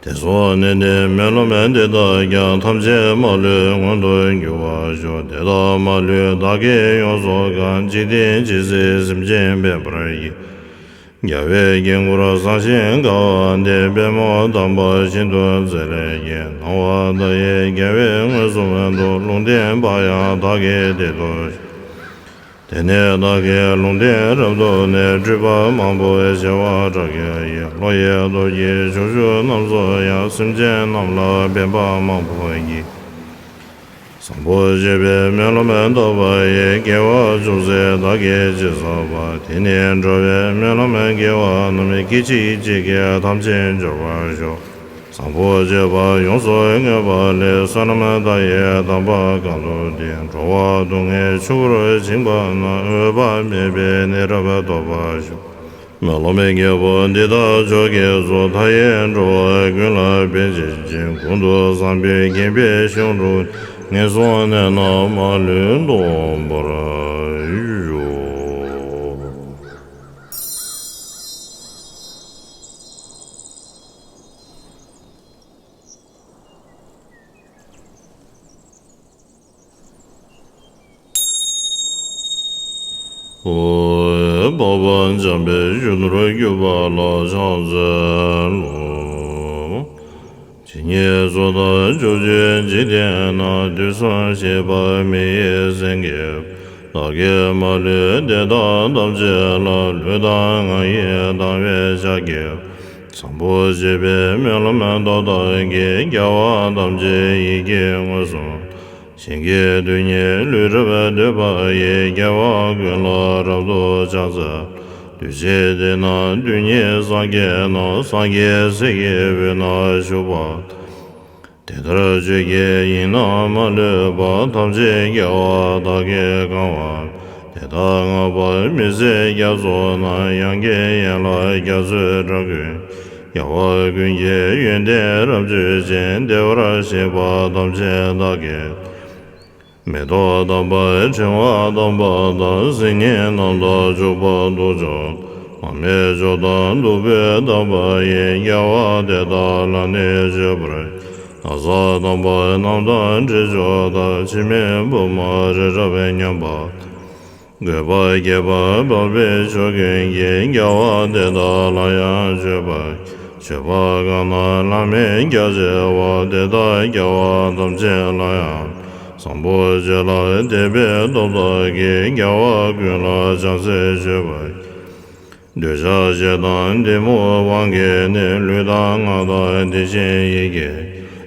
དེ་སོགས་ནན་ཏན་སྨོན་ལམ་འདི་དག་ཀྱང་། ཐམས་ཅད་མ་ལུས་མངོན་དུ་འགྱུར་བར་ཤོག། དེ་དག་མ་ལུས་བདག་གིས་ཡོངས་སུ་བཀང་། འཇིག་རྟེན་ཇི་སྲིད་སེམས་ཅན་ཕན་པར་བགྱི། རྒྱལ་བའི་དཀྱིལ་འཁོར་བཟང་ཞིང་དགའ་བ་འདི། པདྨོ་དམ་པ་ཤིན་ཏུ་མཛེས་ལས་སྐྱེས། སྣང་བ་མཐའ་ཡས་རྒྱལ་བས་མངོན་སུམ་དུ། ལུང་བསྟན་པ་ཡང་བདག་གིས་དེ་མཐོང་ཞིང་། དེ་ནས་བདག་གིས་ལུང་བསྟན་རབ་ཏུ་ནས། སྤྲུལ་པ་མང་པོ་བྱེ་བ་ཕྲག་བརྒྱ་ཡིས། ཀློང་ཡངས་སྟོབས་ཀྱིས་ཕྱོགས་བཅུ་རྣམས་སུ་ཡང་། སེམས་ཅན་རྣམས་ལ་ཕན་པ་མང་པོ་བགྱིས། བཟང་པོ་སྤྱོད་པའི་སྨོན་ལམ་བཏབ་པ་ཡིས། དགེ་བ་ཅུང་ཟད་བདག་གིས་ཅི་བསགས་པ། དེ་ནས་འགྲོ་བའི་སྨོན་ལམ་དགེ་བ་རྣམས། སྐད་ཅིག་གཅིག་གིས་ཐམས་ཅད་འབྱོར་བར་ཤོག། བཟང་པོ་སྤྱོད་པ་ཡོངས་སུ་བསྔོས་པ་ལས། བསོད་ནམས་མཐའ་ཡས་དམ་པ་གང་ཐོབ་དེས། འགྲོ་བ་སྡུག་བསྔལ་ཆུ་བུར་བྱིང་བ་ན། འོད་དཔག་མེད་པའི་གནས་རབ་ཐོབ་པར་ཤོག། སྨོན་ལམ་རྒྱལ་པོ་འདི་དག་མཆོག་གིས་སྩོལ། མཐའ་ཡས་འགྲོ་བ་ཀུན་ལ་ཕན་བྱེད་ཅིང་། ཀུན་ཏུ་བཟང་པོའི་དགེ་བའི་ཞིང་དུ། ངན་སོང་གནས་རྣམས་མ་ལུས་སྟོངས་པར་ཤོག། འཕགས་པ་འཇམ་དཔལ་གཞོན་ནུར་གྱུར་པ་ལ་ཕྱག་འཚལ་ལོ། ཇི་སྙེད་སུ་དག་ཕྱོགས་བཅུའི་འཇིག་རྟེན་ན། དུས་གསུམ་གཤེགས་པ་མི་ཡི་སེང་གེ། བདག་གིས་མ་ལུས་དེ་དག་ཐམས་ཅད་ལ། ལུས་དང་ངག་ཡིད་དང་བས་ཕྱག་བགྱིའོ། བཟང་པོ་སྤྱོད་པའི་སྨོན་ལམ་མདོར་བཏགས་ཀྱིས། རྒྱལ་བ་ཐམས་ཅད་ཡིད་ཀྱིས་མངོན་སུམ། ཞིང་གི་རྡུལ་སྙེད་ལུས་རབ་བཏུད་པ་ཡིས། རྒྱལ་བ་ཀུན་ལ་རབ་ཏུ་ཕྱག་འཚལ་ལོ། དུས་ཕྱིས་དེ་ན་རྡུལ་སྙེད་སངས་རྒྱས་རྣམས། སངས་རྒྱས་སྲས་ཀྱི་དབུས་ན་བཞུགས་པ། དེ་ལྟར་ཆོས་ཀྱི་དབྱིངས་རྣམས་མ་ལུས་པ། ཐམས་ཅད་རྒྱལ་བ་དག་གིས་གང་བར། དེ་དག་བསྔགས་པ་མི་ཟད་རྒྱ་མཚོ་རྣམས། ཡང་བསྐྱེད་ཡན་ལག་རྒྱ་མཚོའི་སྒྲ་ཀུན། རྒྱལ་བ་ཀུན་གྱི་ཡོན་ཏན་རབ་བརྗོད་ཅིང་། བདེ་བར་གཤེགས་པ་ཐམས་ཅད་བདག་གིས། མེ་ཏོག་དམ་པ་ཕྲེང་བ་དམ་པ་དང་། སིལ་སྙན་རྣམས་དང་བྱུག་པ་དུག་མཆོག་དང་། མར་མེ་མཆོག་དང་བདུག་སྤོས་དམ་པ་ཡིས། རྒྱལ་བ་དེ་དག་ལ་ནི་མཆོད་པར། ན་བཟའ་དམ་པ་རྣམས་དང་དྲི་མཆོག་དང་། འཆི་མེད་བུམ་པ་རི་རབ་མཉམ་པ། བཀོད་པ་རྒྱས་པ་འཕགས་པའི་ཕྱོགས་ཀུན་གྱི། རྒྱལ་བ་དེ་དག་ལ་ཡང་མཆོད་པ། མཆོད་པ་གང་རྣམས་བླ་མེད་རྒྱ་ཆེ་བ། དེ་དག་རྒྱལ་བ་ཐམས་ཅད་ལ་ཡང་། བཟང་པོ་སྤྱོད་ལ་དད་པའི་སྟོབས་དག་གིས། རྒྱལ་བ་ཀུན་ལ་བྱང་སེམས་སྤྱོད་པ། འདོད་ཆགས་ཞེ་སྡང་གཏི་མུག་དབང་གིས་ནི། ལུས་དང་ངག་དང་དེ་བཞིན་ཡིད་ཀྱིས།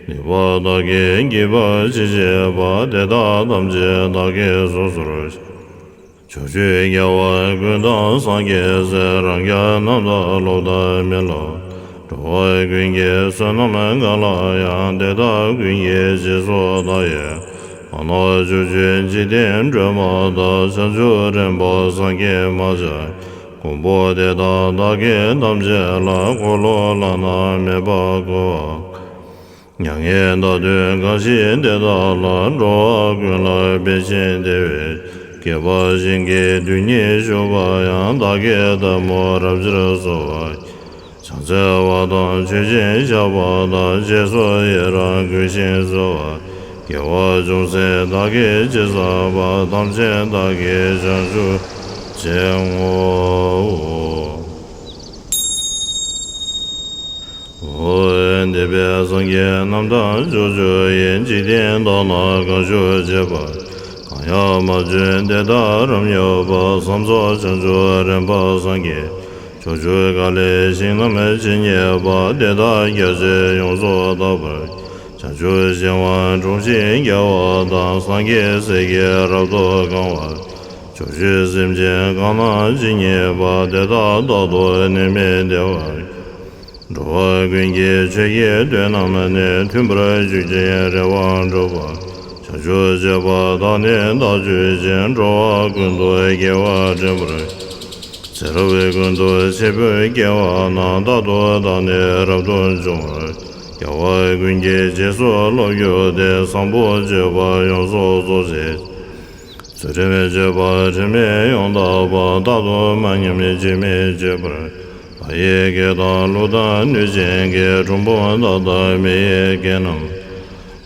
ནུས་པ་དག་གིས་བགྱིས་པ་ཅི་བགྱིས་པ། དེ་དག་ཐམས་ཅད་བདག་གིས་སོ་སོར་བཤགས། ཕྱོགས་བཅུའི་རྒྱལ་བ་ཀུན་དང་སངས་རྒྱས་སྲས། རང་རྒྱལ་རྣམས་དང་སློབ་དང་མི་སློབ། འགྲོ་བ་ཀུན་གྱི་བསོད་ནམས་གང་ལ་ཡང་། དེ་དག་ཀུན་གྱི་རྗེས་སུ་བདག་ཡི། མ་ནོར་ཕྱོགས་བཅུའི་འཇིག་རྟེན་སྒྲོན་མ་དང་། བྱང་ཆུབ་རིམ་པ་སངས་རྒྱས་མ་ཆགས། མགོན་པོ་དེ་དག་བདག་གིས་ཐམས་ཅད་ལ། འཁོར་ལོ་བླ་ན་མེད་པ་བསྐོར་བ། མྱ་ངན་འདའ་སྟོན་གང་བཞེད་དེ་དག་ལ། འགྲོ་བ་ཀུན་ལ་ཕན་ཕྱིར་དེ་བས། བསྐལ་པ་ཞིང་གི་རྡུལ་སྙེད་བཞུགས་པ་ཡང་། བདག་གིས་ཐལ་མོ་རབ་ཕྱིར་གསོལ་བ། ཕྱག་འཚལ་བ་དང་མཆོད་ཅིང་བཤགས་པ་དང་། རྗེས་སུ་ཡི་རང་བསྐུལ་ཞིང་གསོལ་བ། དགེ་བ་ཅུང་ཟད་བདག་གིས་ཅི་བསགས་པ། ཐམས་ཅད་བདག་གིས་བྱང་ཆུབ་བྱེད་བསྔོ། འདས་པའི་སངས་རྒྱས་རྣམས་དང་ཕྱོགས་བཅུ་ཡི། འཇིག་རྟེན་དག་ན་གང་བཞུགས་བཞུགས་པ། གང་ཡང་མ་བྱོན་དེ་དག་རབ་མྱུར་བར། བསམ་རྫོགས་བྱང་ཆུབ་རིམ་པ་སངས་རྒྱས། ཕྱོགས་བཅུ་ག་ལའི་ཞིང་རྣམས་ཇི་སྙེད་པ། དེ་དག་རྒྱ་ཆེར་ཡོངས་སུ་དག་པར། བྱང་ཆུབ་ཤིང་དབང་དྲུང་གཤེགས་རྒྱལ་བ་དང་། སངས་རྒྱས་སྲས་ཀྱིས་རབ་ཏུ་གང་བར། ཕྱོགས་བཅུའི་སེམས་ཅན་གང་རྣམས་ཇི་སྙེད་པ། དེ་དག་རྟག་ཏུ་ནད་མེད་བདེ་བར། འགྲོ་བ་ཀུན་གྱི་ཆོས་ཀྱི་དོན་རྣམས་ནི། མཐུན་པར་གཅིག་ཅིང་རེ་བ་འགྲུབ་པ། བྱང་ཆུབ་སྤྱད་པ་དག་ནི་བདག་བྱོས་ཤིང་། འགྲོ་བ་ཀུན་ཏུ་དགེ་བ་འདྲེན་པར། ཚེ་རབས་ཀུན་ཏུ་བྱེད་པོས་དགེ་བ་རྣམས། རྟག་ཏུ་བདག་ནི་རབ་ཏུ་འབྱུང་བར། རྒྱལ་བ་ཀུན་གྱི་རྗེས་སུ་སློབ་གྱུར་ཏེ། བཟང་པོ་སྤྱོད་པ་ཡོངས་སུ་རྫོགས་བྱེད། ཚུལ་ཁྲིམས་སྤྱོད་པ་དྲི་མེད་ཡང་དག་པ། རྟག་ཏུ་མ་ཉམས་ཇི་སྙེད་སྤྱད་པར། བདག་ཡི་དགེ་དང་ལུས་དང་ལུས་ཅན་གྱི། གྲུལ་བུམ་དག་དང་མི་ཡི་སྐད་རྣམས།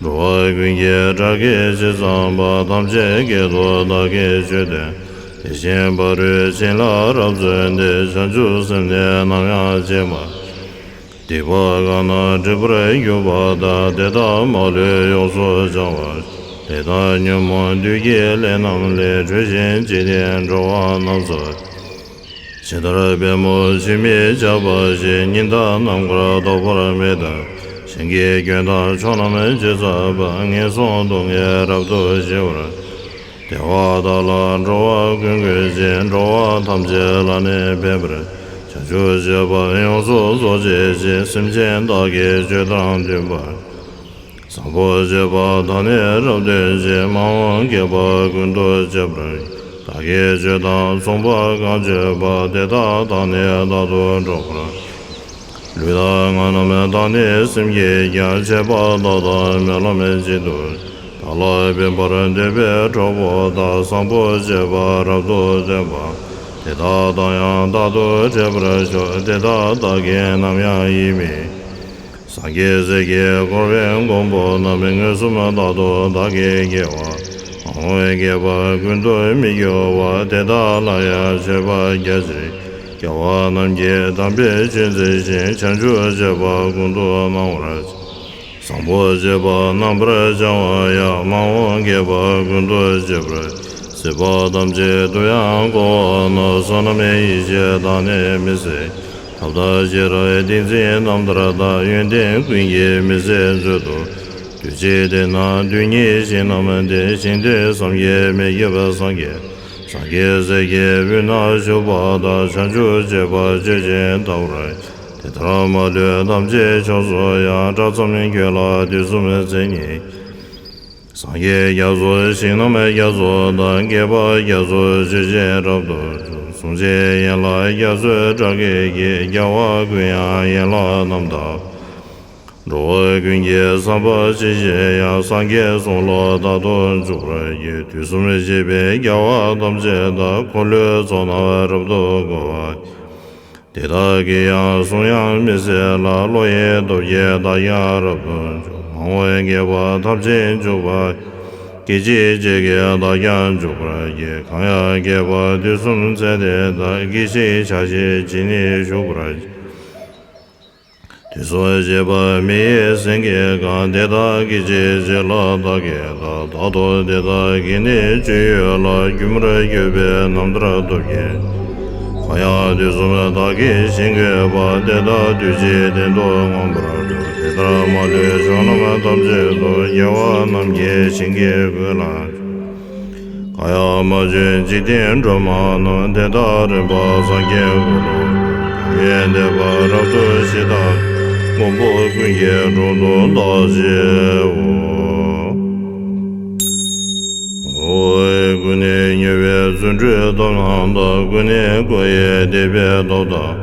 འགྲོ་བ་ཀུན་གྱི་སྒྲ་སྐད་ཇི་ཙམ་པ། ཐམས་ཅད་སྐད་དུ་བདག་གིས་ཆོས་བསྟན། དེ་བཞིན་ཕ་རོལ་ཕྱིན་ལ་རབ་བརྩོན་ཏེ། བྱང་ཆུབ་སེམས་ནི་ནམ་ཡང་བརྗེད་མ། སྡིག་པ་གང་རྣམས་སྒྲིབ་པར་གྱུར་པ་དག། དེ་དག་མ་ལུས་ཡོངས་སུ་བྱང་བར། ལས་དང་ཉོན་མོངས་བདུད་ཀྱི་ལས་རྣམས་ལས། གྲོལ་ཞིང་འཇིག་རྟེན་འགྲོ་བ་རྣམས་སུ། ཇི་ལྟར་པདྨོ་ཆུས་མི་ཆགས་པ་བཞིན། ཉི་ཟླ་ནམ་མཁར་ཐོགས་པར་མེད་དོ། ཞིང་གི་སྐྱོན་དང་ཕྱོགས་རྣམས་ཇི་ཙམ་པ། ངན་སོང་སྡུག་བསྔལ་རབ་ཏུ་ཞི་བར། བདེ་བ་དག་ལ་འགྲོ་བ་ཀུན་འགོད་ཅིང་། འགྲོ་བ་ཐམས་ཅད་ལ་ནི་ཕན་པར། བྱང་ཆུབ་སྤྱད་པ་ཡོངས་སུ་རྫོགས་བྱེད་ཅིང་། སེམས་ཅན་དག་གི་སྤྱོད་དང་མཐུན་པར། བཟང་པོ་སྤྱད་པ་དག་ནི་རབ་བསྟོད་ཅིང་། མ་འོངས་དགེ་བ་ཀུན་ཏུ་སྤྱད་པར་བགྱི། བདག་གིས་སྤྱོད་དང་མཚུངས་པ་གང་སྤྱོད་པ། དེ་དག་དང་ནི་རྟག་ཏུ་འགྲོགས་པར། ལུས་དང་ངག་རྣམས་དང་ནི་སེམས་ཀྱིས་ཀྱང་། བྱས་པ་དག་དང་སྨོན་ལམ་བྱེད་དུ། བདག་ལ་ཕན་པར་འདོད་པའི་གྲོགས་པོ་དག། བཟང་པོ་སྤྱད་པ་རབ་ཏུ་བསྟན་པ། དེ་དག་དང་ཡང་རྟག་ཏུ་འཕྲད་པར་ཤོག། དེ་དག་བདག་གིས་ནམ་ཡང་ཡིད་མི། སངས་རྒྱས་སྲས་ཀྱིས་བསྐོར་བའི་མགོན་པོ་རྣམས། མངོན་སུམ་རྟག་ཏུ་བདག་གིས་དགེ་བ། མ་འོངས་དགེ་བ་ཀུན་ཏུ་མི་སྐྱོ་བ། དེ་དག་ལ་ཡང་མཆོད་པ་རྒྱ་ཆེར། རྒྱལ་བ་རྣམས་ཀྱི་དམ་པའི་ཆོས་མཛད་ཅིང་། བྱང་ཆུབ་སྤྱད་པ་ཀུན་ཏུ་གནང་བར་བྱ། བཟང་པོ་སྤྱད་པ་རྣམ་པར་བྱང་བ་ཡང་། མ་འོངས་དགེ་བ་ཀུན་ཏུ་སྤྱད་པར། སྲིད་པ་ཐམས་ཅད་དུ་ཡང་བསྐོར་བ་ན། བསོད་ནམས་ཡེ་ཤེས་དང་ནི་མི་ཟད། ཐབས་དང་ཤེས་རབ་ཏིང་འཛིན་རྣམ་ཐར་དང་། ཡོན་ཏན་ཀུན་གྱི་མི་ཟད་མཛོད་དུ། དུས་གཅིག་དེ་ན་རྡུལ་སྙེད་ཞིང་རྣམས་ཏེ། ཞིང་དེར་བསམ་གྱིས་མི་ཁྱབ་པ་སངས་རྒྱས། སངས་རྒྱས་སྲས་ཀྱི་དབུས་ན་བཞུགས་པ་དག། བྱང་ཆུབ་སྤྱད་པ་སྤྱོད་ཅིང་བལྟ་བར། དེ་ལྟར་མ་ལུས་ཐམས་ཅད་ཕྱོགས་སུ་ཡང་། གྲགས་ཙམ་ཁྱོད་ལ་དུས་གསུམ་མཚན་ཉིད། སངས་རྒྱས་རྒྱ་མཚོ་ཞིང་རྣམས་རྒྱ་མཚོ་དང་། དགེ་བ་རྒྱ་མཚོ་སྤྱོད་ཅིང་རབ་ཏུ་འབྱུང་། གསུང་བྱེད་ཡན་ལག་རྒྱ་མཚོའི་སྒྲ་སྐད་ཀྱིས། རྒྱལ་བ་ཀུན་ཡང་ཡན་ལག་རྣམ་དག་འགྲོ་བ་ཀུན་གྱི་བསམ་པ་ཇི་བཞིན་ཡང་། སངས་རྒྱས་གསུང་ལ་རྟག་ཏུ་འཇུག་པར་བགྱི། དུས་གསུམ་གཤེགས་པའི་རྒྱལ་བ་ཐམས་ཅད་དག་འཁོར་ལོའི་ཚོགས་རྣམས་རབ་ཏུ་བསྐོར་བ། དེ་དག་གིས་ཡང་གསུང་དབྱངས་མི་ཟད་ལ། བློ་ཡི་སྟོབས་ཀྱིས་བདག་ཀྱང་རབ་ཏུ་འཇུག་མ་འོངས་དགེ་བ་ཐམས་ཅད་འཇུག་པ། སྐད་ཅིག་གཅིག་གིས་བདག་ཀྱང་འཇུག་པར་བགྱི། གང་ཡང་དགེ་བ་དུས་གསུམ་མཛད་དེ་དག་སྐད་ཅིག་ཕྱག་བཞི་ཇི་སྙེད་བཞུགས་པར། དུས་གསུམ་གཤེགས་པ་མི་ཡི་སེང་གེ་གང་། དེ་དག་སྐད་ཅིག་གཅིག་ལ་བདག་གིས་བདག་རྟག་ཏུ་དེ་དག་གི་ནི་སྤྱོད་ཡུལ་ལ། སྒྱུ་མར་གྱུར་པའི་རྣམ་ཐར་སྟོབས་ཀྱིས། གང་ཡང་དུས་གསུམ་བདག་གིས་བཞེངས་དགོས་པ། དེ་དག་དུས་གཅིག་བདེན་དུ་མངོན་པར་འགྲུབ། དེ་ལྟར་མ་ལུས་བྱང་རྣམས་ཐམས་ཅད་དུ། རྒྱལ་བ་རྣམས་ཀྱི་བྱིན་གྱིས་བསྐུལ་ལ། གང་ཡང་མ་བྱོན་འཇིག་རྟེན་སྒྲོན་མ་རྣམས། དེ་དག་རིམ་པ་སངས་རྒྱས་འཁོར་ལོ་བསྐོར། ཡོན་ཏན་པ་རབ་ཏུ་ཞི་དང་། མགོན་པོ་ཀུན་གྱི་དྲུང་དུ་བདག་བཞེངས་འོ། ཀུན་ནས་མྱུར་བའི་རྫུ་འཕྲུལ་སྟོབས་རྣམས་དང་། ཀུན་ནས་བསྐོར་བའི་བདེ་བའི་སྟོབས་དང་།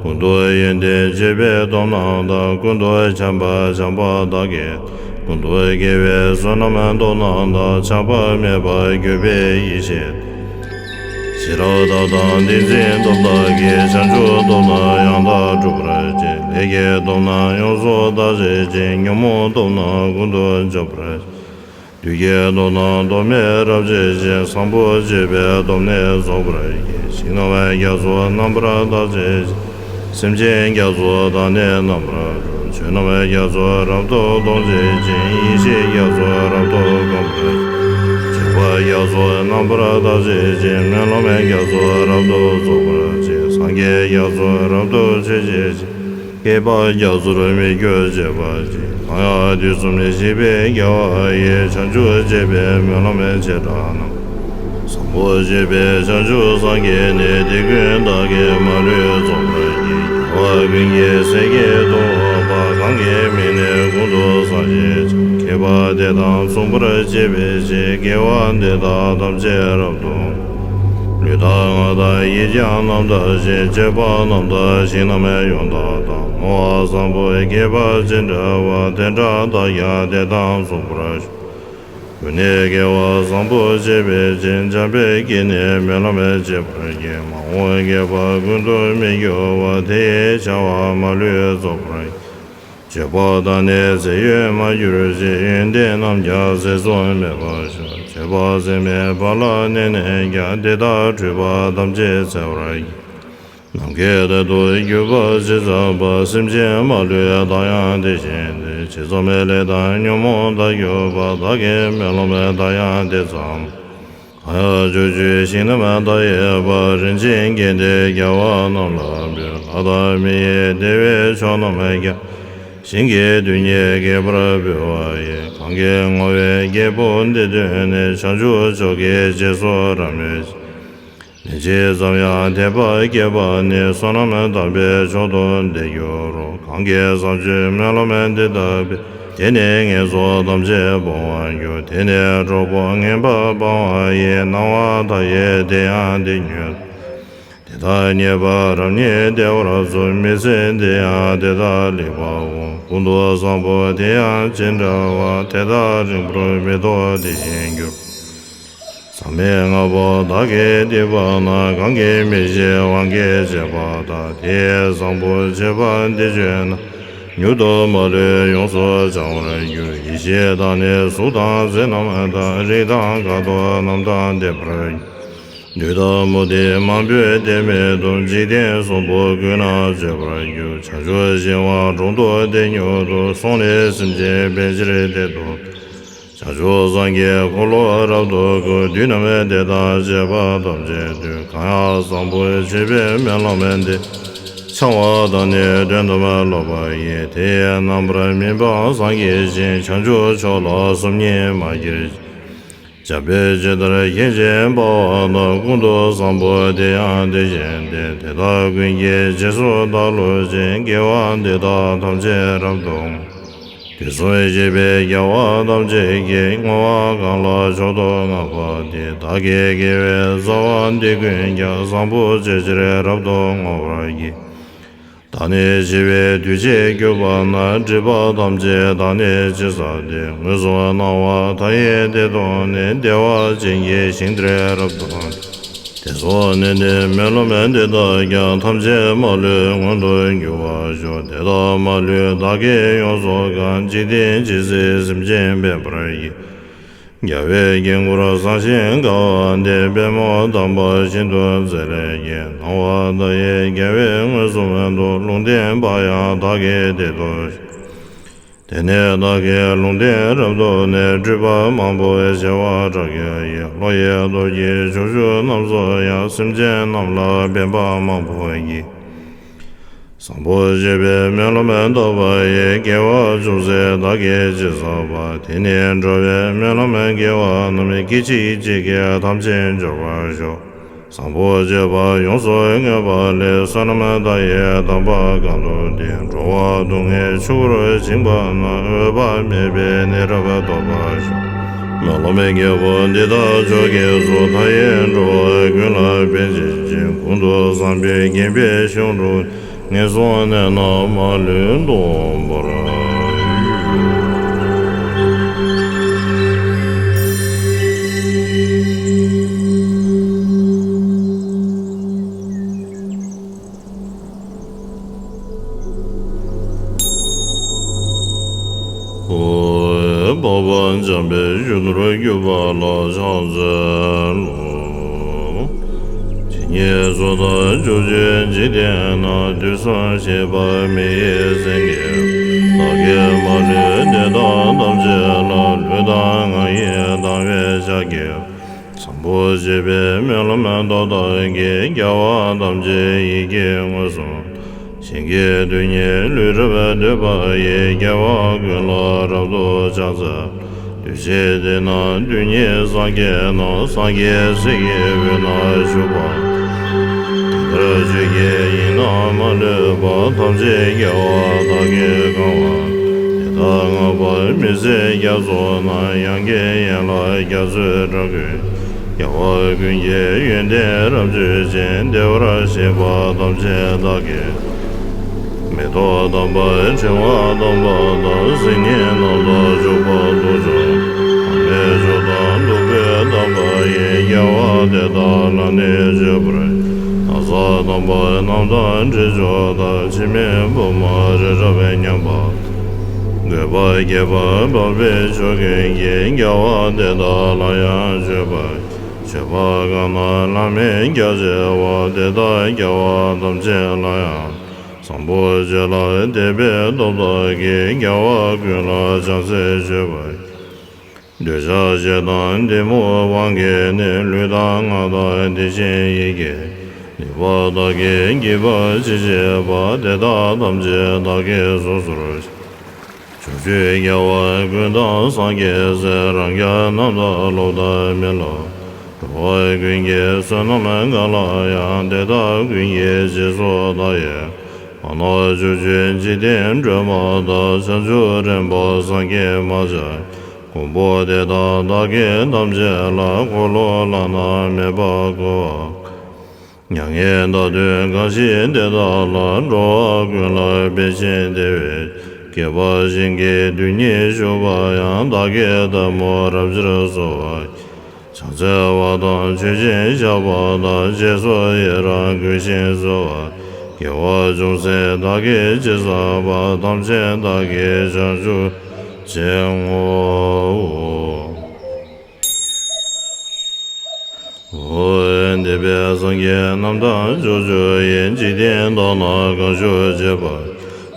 ཀུན་ཏུ་ཡོན་ཏན་སྤྱད་པའི་སྟོབས་རྣམས་དང་། ཀུན་ཏུ་བྱམས་པ་བྱམས་པ་བདག་གིས། ཀུན་ཏུ་དགེ་བའི་བསོད་ནམས་སྟོབས་རྣམས་དང་། ཆགས་པ་མེད་པར་གྱུར་པའི་ཡེ་ཤེས། ཤེས་རབ་དང་ཏིང་འཛིན་སྟོབས་དག་གིས། བྱང་ཆུབ་སྟོབས་རྣམས་ཡང་དག་སྒྲུབ་པར་བྱེད། ལས་ཀྱི་སྟོབས་རྣམས་ཡོངས་སུ་དག་བྱེད་ཅིང་། ཉོན་མོངས་སྟོབས་རྣམས་ཀུན་ཏུ་འཇོམས་པར། བདུད་ཀྱི་སྟོབས་རྣམས་སྟོབས་མེད་རབ་བྱེད་ཅིང་། བཟང་པོ་སྤྱད་པའི་སྟོབས་ནི་རྫོགས་པར་བགྱི། ཞིང་རྣམས་རྒྱ་མཚོ་རྣམ་པར་དག་བྱེད་ཅིང་། སེམས་ཅན་རྒྱ་མཚོ་དག་ནི་རྣམ་པར་སྒྲོལ། བསོད་ནམས་རྒྱ་མཚོ་རབ་ཏུ་གཏོང་བྱེད་ཅིང་། ཡེ་ཤེས་རྒྱ་མཚོ་རབ་ཏུ་སྒོམ་པར་བྱེད། སྤྱོད་པ་རྒྱ་མཚོ་རྣམ་པར་དག་བྱེད་ཅིང་། སྨོན་ལམ་རྒྱ་མཚོ་རབ་ཏུ་རྫོགས་པར་བྱེད། སངས་རྒྱས་རྒྱ་མཚོ་རབ་ཏུ་མཆོད་བྱེད་ཅིང་། བསྐལ་པ་རྒྱ་མཚོར་མི་སྐྱོ་བྱེད་པར་བགྱི། གང་ཡང་དུས་གསུམ་གཤེགས་པའི་རྒྱལ་བ་ཡི། བྱང་ཆུབ་སྤྱད་པའི་སྨོན་ལམ་བྱེ་བྲག་རྣམས། བཟང་པོ་སྤྱོད་པའི་བྱང་ཆུབ་སངས་རྒྱས་ནི། དེ་ཀུན་བདག་གིས་མ་ལུས་རྫོགས་པར་བགྱི། རྒྱལ་བ་ཀུན་གྱི་སྲས་ཀྱི་དོན་དུ་བབ་པ། གང་གི་མིང་ནི་ཀུན་ཏུ་བཟང་ཞེས་བྱ། མཁས་པ་དེ་དང་མཚུངས་པར་སྤྱད་པའི་ཕྱིར། དགེ་བ་འདི་དག་ཐམས་ཅད་རབ་ཏུ། ལུས་དང་ངག་དང་ཡིད་ཀྱང་རྣམ་དག་ཅིང་། སྤྱོད་པ་རྣམ་དག་ཞིང་རྣམས་ཡོངས་དག་དང་། བསྔོ་བ་བཟང་པོ་བསྐལ་པ་ཅི་འདྲ་བ། དེ་འདྲ་བདག་ཀྱང་དེ་དང་མཚུངས་པར་ཤོག། ཀུན་ནས་དགེ་བ་བཟང་པོ་སྤྱད་པའི་ཕྱིར། འཇམ་དཔལ་གྱིས་ནི་སྨོན་ལམ་བྱེད་པར་བགྱི། མ་འོངས་བསྐལ་པ་ཀུན་ཏུ་མི་འགྱུར་བ། དེ་ཡི་བྱ་བ་མ་ལུས་རྫོགས་པར་བགྱི། སྤྱོད་པ་དག་ནི་ཚེ་ཡོད་མ་གྱུར་ཅིག། ཡོན་ཏན་རྣམས་ཀྱང་ཚེ་གཟུང་མེད་པར་ཤོག། སྤྱོད་པ་ཚད་མེད་པ་ལ་གནས་ནས་ཀྱང་། དེ་དག་འཁྲུལ་པ་ཐམས་ཅད་འཚལ་བར་བགྱི། ནམ་མཁའི་མཐར་ཐུག་གྱུར་པ་ཇི་ཙམ་པ། སེམས་ཅན་མ་ལུས་བདག་ཡང་དེ་བཞིན་ཏེ། ཇི་ཙམ་ལས་དང་ཉོན་མོངས་དག་གྱུར་པ། བདག་གིས་སྨོན་ལམ་བཏབ་ཡང་དེ་ཙམ། གང་ཡང་ཕྱོགས་བཅུའི་ཞིང་རྣམས་མཐའ་ཡས་པ། རིན་ཆེན་གྱིས་ནི་རྒྱལ་བ་རྣམས་ལ་འབུལ། ལྷ་དང་མི་ཡི་བདེ་བའི་མཆོག་རྣམས་ཀྱང་། ཞིང་གི་རྡུལ་སྙེད་རྒྱས་པར་འབུལ་བ་ཡིས། གང་གིས་བསྔོ་བའི་རྒྱལ་པོ་འདི་ཐོས་ནས། བྱང་ཆུབ་མཆོག་གི་རྗེས་སུ་རབ་མོས་ཤིང་། ལན་ཅིག་ཙམ་ཡང་དད་པ་སྐྱེས་པ་ནི། བསོད་ནམས་དམ་པའི་མཆོག་ཏུ་འདི་འགྱུར་རོ། གང་གིས་བཟང་སྤྱོད་སྨོན་ལམ་འདི་བཏབ་པས། དེ་ནི་ངན་སོང་ཐམས་ཅད་སྤོང་བར་འགྱུར། དེ་ནི་གྲོགས་པོ་ངན་པ་སྤང་བ་ཡི། སྣང་བ་མཐའ་ཡས་དེ་ཡང་དེ་ཉིད་དོ། དེ་དག་རྙེད་པ་རབ་རྙེད་བདེ་བར་གསུངས། མི་ཚེ་འདི་ཡང་དེ་དག་ལེགས་པར་འོང་། ཀུན་ཏུ་བཟང་པོ་དེ་ཡང་ཅི་འདྲ་བ། དེ་དག་རིང་པོར་མི་ཐོགས་དེ་བཞིན་འགྱུར། ཟག་མེད་ལྔ་པོ་བདག་གིས་བསྡུས་པ་ན། གང་གིས་མི་ཤེས་དབང་གིས་བྱས་པ་དག། དེ་ཡི་བཟང་པོ་སྤྱོད་པ་འདི་སྤྱོད་ན། མྱུར་དུ་མ་ལུས་ཡོངས་སུ་བྱང་བར་འགྱུར། ཡེ་ཤེས་དང་ནི་གཟུགས་དང་ཚེ་རྣམས་དང་། རིགས་དང་ཁ་དོག་རྣམས་དང་ལྡན་པར་འགྱུར། བདུད་དང་མུ་སྟེགས་མང་པོས་བསྟེན་མི་ཐུབ། འཇིག་རྟེན་གསུམ་པོ་ཀུན་ན་སྤྱོད་པར་འགྱུར། བྱང་ཆུབ་ཤིང་དབང་དྲུང་དུ་བསྟེན་མྱུར་དུ། སོང་ནས་སེམས་ཅན་ཕན་ཕྱིར་དེར་འདུག། བྱང་ཆུབ་སངས་རྒྱས་འཁོར་ལོ་རབ་ཏུ་བསྐོར། བདུད་རྣམས་བདེ་དང་བྱེད་པ་ཐམས་ཅད་འདུལ། གང་ཡང་བཟང་པོ་སྤྱོད་པའི་སྨོན་ལམ་འདི། འཆང་བ་དང་ནི་དོན་དམ་སློབ་པ་ཡིས། དེ་ཡི་རྣམ་པར་སྨིན་པ་སངས་རྒྱས་ཤིང་། བྱང་ཆུབ་མཆོག་ལ་སོམ་ཉི་མ་བསྐྱེད་ཅིག། འཇམ་དཔལ་ཇི་ལྟར་མཁྱེན་ཅིང་དཔའ་བ་དང་། ཀུན་ཏུ་བཟང་པོ་དེ་ཡང་དེ་བཞིན་ཏེ། དེ་དག་ཀུན་གྱི་རྗེས་སུ་བདག་སློབ་ཅིང་། དགེ་བ་འདི་དག་ཐམས་ཅད་རབ་ཏུ། དུས་གསུམ་གཤེགས་པའི་རྒྱལ་བ་ཐམས་ཅད་ཀྱིས། བསྔོ་བ་གང་ལ་མཆོག་ཏུ་བསྔགས་པ་དེས། བདག་གི་དགེ་བའི་རྩ་བ་འདི་ཀུན་ཀྱང་། བཟང་པོ་སྤྱོད་ཕྱིར་རབ་ཏུ་བསྔོ་བར་བགྱི། བདག་ནི་འཆི་བའི་དུས་བྱེད་གྱུར་པ་ན། སྒྲིབ་པ་ཐམས་ཅད་བདག་ནི་ཕྱིར་བསལ་ཏེ། མངོན་སུམ་སྣང་བ་མཐའ་ཡས་དེ་མཐོང་ནས། བདེ་བ་ཅན་གྱི་ཞིང་དེར་རབ་ཏུ། དེ་སོང་ནས་ནི་སྨོན་ལམ་འདི་དག་ཀྱང་། ཐམས་ཅད་མ་ལུས་མངོན་དུ་འགྱུར་བར་ཤོག། དེ་དག་མ་ལུས་བདག་གིས་ཡོངས་སུ་བཀང་། འཇིག་རྟེན་ཇི་སྲིད་སེམས་ཅན་ཕན་པར་བགྱི། རྒྱལ་བའི་དཀྱིལ་འཁོར་བཟང་ཞིང་དགའ་བ་འདི། པདྨོ་དམ་པ་ཤིན་ཏུ་མཛེས་ལས་སྐྱེས། སྣང་བ་མཐའ་ཡས་རྒྱལ་བས་མངོན་སུམ་དུ། ལུང་བསྟན་པ་ཡང་བདག་གིས་དེར་ཐོས་ཤིང་། དེ་ནས་བདག་གིས་ལུང་བསྟན་རབ་བསྟན་ནས། སྒྲིབ་པ་མང་པོའི་བྱེ་བ་ཕྲག་བརྒྱ་ཡིས། བློ་ཡི་སྟོབས་ཀྱིས་ཕྱོགས་བཅུ་རྣམས་སུ་ཡང་། སེམས་ཅན་རྣམས་ལ་ཕན་པ་མང་པོ་བགྱི། བཟང་པོ་སྤྱོད་པའི་སྨོན་ལམ་བཏབ་པ་ཡིས། དགེ་བ་ཅུང་ཟད་བདག་གིས་ཅི་བསགས་པ། དེ་ནི་འགྲོ་བའི་སྨོན་ལམ་དགེ་བ་རྣམས། སྐད་ཅིག་གཅིག་གིས་ཐམས་ཅད་འབྱོར་བར་ཤོག། བཟང་པོ་སྤྱོད་པ་ཡོངས་སུ་བསྔོས་པ་ལས། བསོད་ནམས་མཐའ་ཡས་དམ་པ་གང་དུ་བསྟེན། འགྲོ་བ་སྡུག་བསྔལ་ཆུ་བུར་བྱིང་བ་ན། འོད་དཔག་མེད་པའི་གནས་རབ་ཐོབ་པར་ཤོག། སྨོན་ལམ་རྒྱལ་པོ་འདི་དག་མཆོག་གི་གཙོ། མཐའ་ཡས་འགྲོ་བ་ཀུན་ལ་ཕན་བྱེད་ཅིང་། ཀུན་ཏུ་བཟང་པོས་བརྒྱན་པའི་ཞིང་དུ། ངན་སོང་གནས་རྣམས་མ་ལུས་སྟོངས་པར་ཤོག། འཕགས་པ་འཇམ་དཔལ་གཞོན་ནུར་གྱུར་པ་ལ་ཕྱག་འཚལ་ལོ། ཇི་སྙེད་སུ་དག་ཕྱོགས་བཅུའི་འཇིག་རྟེན་ན། དུས་གསུམ་གཤེགས་པ་མི་ཡི་སེང་གེ། མ་ལུས་དེ་དག་ཐམས་ཅད་ལ། ལུས་དང་ངག་ཡིད་དང་བས་ཕྱག་བགྱིའོ། བཟང་པོ་སྤྱོད་པའི་སྨོན་ལམ་སྟོབས་དག་གིས། རྒྱལ་བ་ཐམས་ཅད་ཡིད་ཀྱིས་མངོན་སུམ། ཞིང་གི་རྡུལ་སྙེད་ལུས་རབ་བཏུད་པ་ཡིས། རྒྱལ་བ་ཀུན་ལ་རབ་ཏུ་ཕྱག་འཚལ་ལོ། དུས་ཕྱིས་དེ་ན་རྡུལ་སྙེད་སངས་རྒྱས་རྣམས། སངས་རྒྱས་སྲས་ཀྱི་དབུས་ན་བཞུགས་པ། དེ་ལྟར་ཆོས་ཀྱི་དབྱིངས་རྣམས་མ་ལུས་པ། ཐམས་ཅད་རྒྱལ་བ་དག་གིས་གང་བ་དང་། དེ་དག་བསྔགས་པ་མི་ཟད་རྒྱ་མཚོ་རྣམས། དབྱངས་ཀྱི་ཡན་ལག་རྒྱ་མཚོའི་སྒྲ་ཀུན། རྒྱལ་བ་ཀུན་གྱི་ཡོན་ཏན་རབ་བརྗོད་ཅིང་། བདེ་བར་གཤེགས་པ་ཐམས་ཅད་བདག་གིས། མེ་ཏོག་དམ་པ་ཕྲེང་བ་དམ་པ་དང་། སིལ་སྙན་རྣམས་དང་བྱུག་པ་དུག་མཆོག་མ་ཎི་མཆོག་དང་བདུག་སྤོས་དམ་པ་ཡིས། རྒྱལ་བ་དེ་དག་ལ་ནི་མཆོད་པར། ན་བཟའ་དམ་པ་རྣམས་དང་དྲི་མཆོག་དང་། འཆི་མེད་ཕུབ་མ་རི་རབ་མཉམ་པ། བཀོད་པ་རྒྱས་པ་འཕགས་པའི་མཆོག་ཀུན་གྱིས། རྒྱལ་བ་དེ་དག་ལ་ཡང་མཆོད་པར། མཆོད་པ་གང་རྣམས་བླ་མེད་རྒྱ་ཆེ་བ། དེ་དག་རྒྱལ་བ་ཐམས་ཅད་ལ་ཡང་། བཟང་པོ་སྤྱོད་ལ་དད་པའི་སྟོབས་དག་གིས། རྒྱལ་བ་ཀུན་ལ་ཕྱག་འཚལ་མཆོད་པར། འདོད་ཆགས་ཞེ་སྡང་གཏི་མུག་དབང་གིས་ནི། ལུས་དང་ངག་དང་དེ་བཞིན་ཡིད་ཀྱིས། ནད་པ་དག་གིས་བགྱིས་པ་ཅི་མཆིས་པ། དེ་དག་ཐམས་ཅད་བདག་གིས་སོ་སོར་ཕྱག་མཆོད་རྒྱལ་བ་ཀུན་དང་སངས་རྒྱས་སྲས། རང་རྒྱལ་རྣམས་དང་སློབ་དང་མི་སློབ། འགྲོ་བ་ཀུན་གྱི་བསོད་ནམས་གང་ལ་ཡང་། དེ་དག་ཀུན་གྱི་རྗེས་སུ་བདག་ཡི། མ་ནོར་ཕྱོགས་བཅུའི་འཇིག་རྟེན་སྒྲོན་མ་དང་། བྱང་ཆུབ་རིམ་པ་སངས་རྒྱས་མ་ཆགས། མགོན་པོ་དེ་དག་བདག་གིས་ཐམས་ཅད་ལ། འཁོར་ལོ་བླ་ན་མེད་པ་བསྐོར་བ། མྱ་ངན་འདའ་སྟོན་གང་བཞེད་དེ་དག་ལ། འགྲོ་བ་ཀུན་ལ་ཕན་ཕྱིར་དེ་བས་མཁས་པ་ཞིང་གི་རྡུལ་སྙེད་བཞུགས་པ་ཡང་། བདག་གིས་ཐལ་མོ་རབ་ཕྱིར་གསོལ་བ། ཕྱག་འཚལ་བ་དང་མཆོད་ཅིང་བཤགས་པ་དང་། རྗེས་སུ་ཡི་རང་བསྐུལ་ཞིང་གསོལ་བ། དགེ་བ་ཅུང་ཟད་བདག་གིས་ཅི་བསགས་པ། ཐམས་ཅད་བདག་གིས་བྱང་ཆུབ་ཕྱིར་བསྔོའོ། འདས་པའི་སངས་རྒྱས་རྣམས་དང་ཕྱོགས་བཅུ་ཡི། འཇིག་རྟེན་དག་ན་གང་བཞུགས་བཞུགས་པ།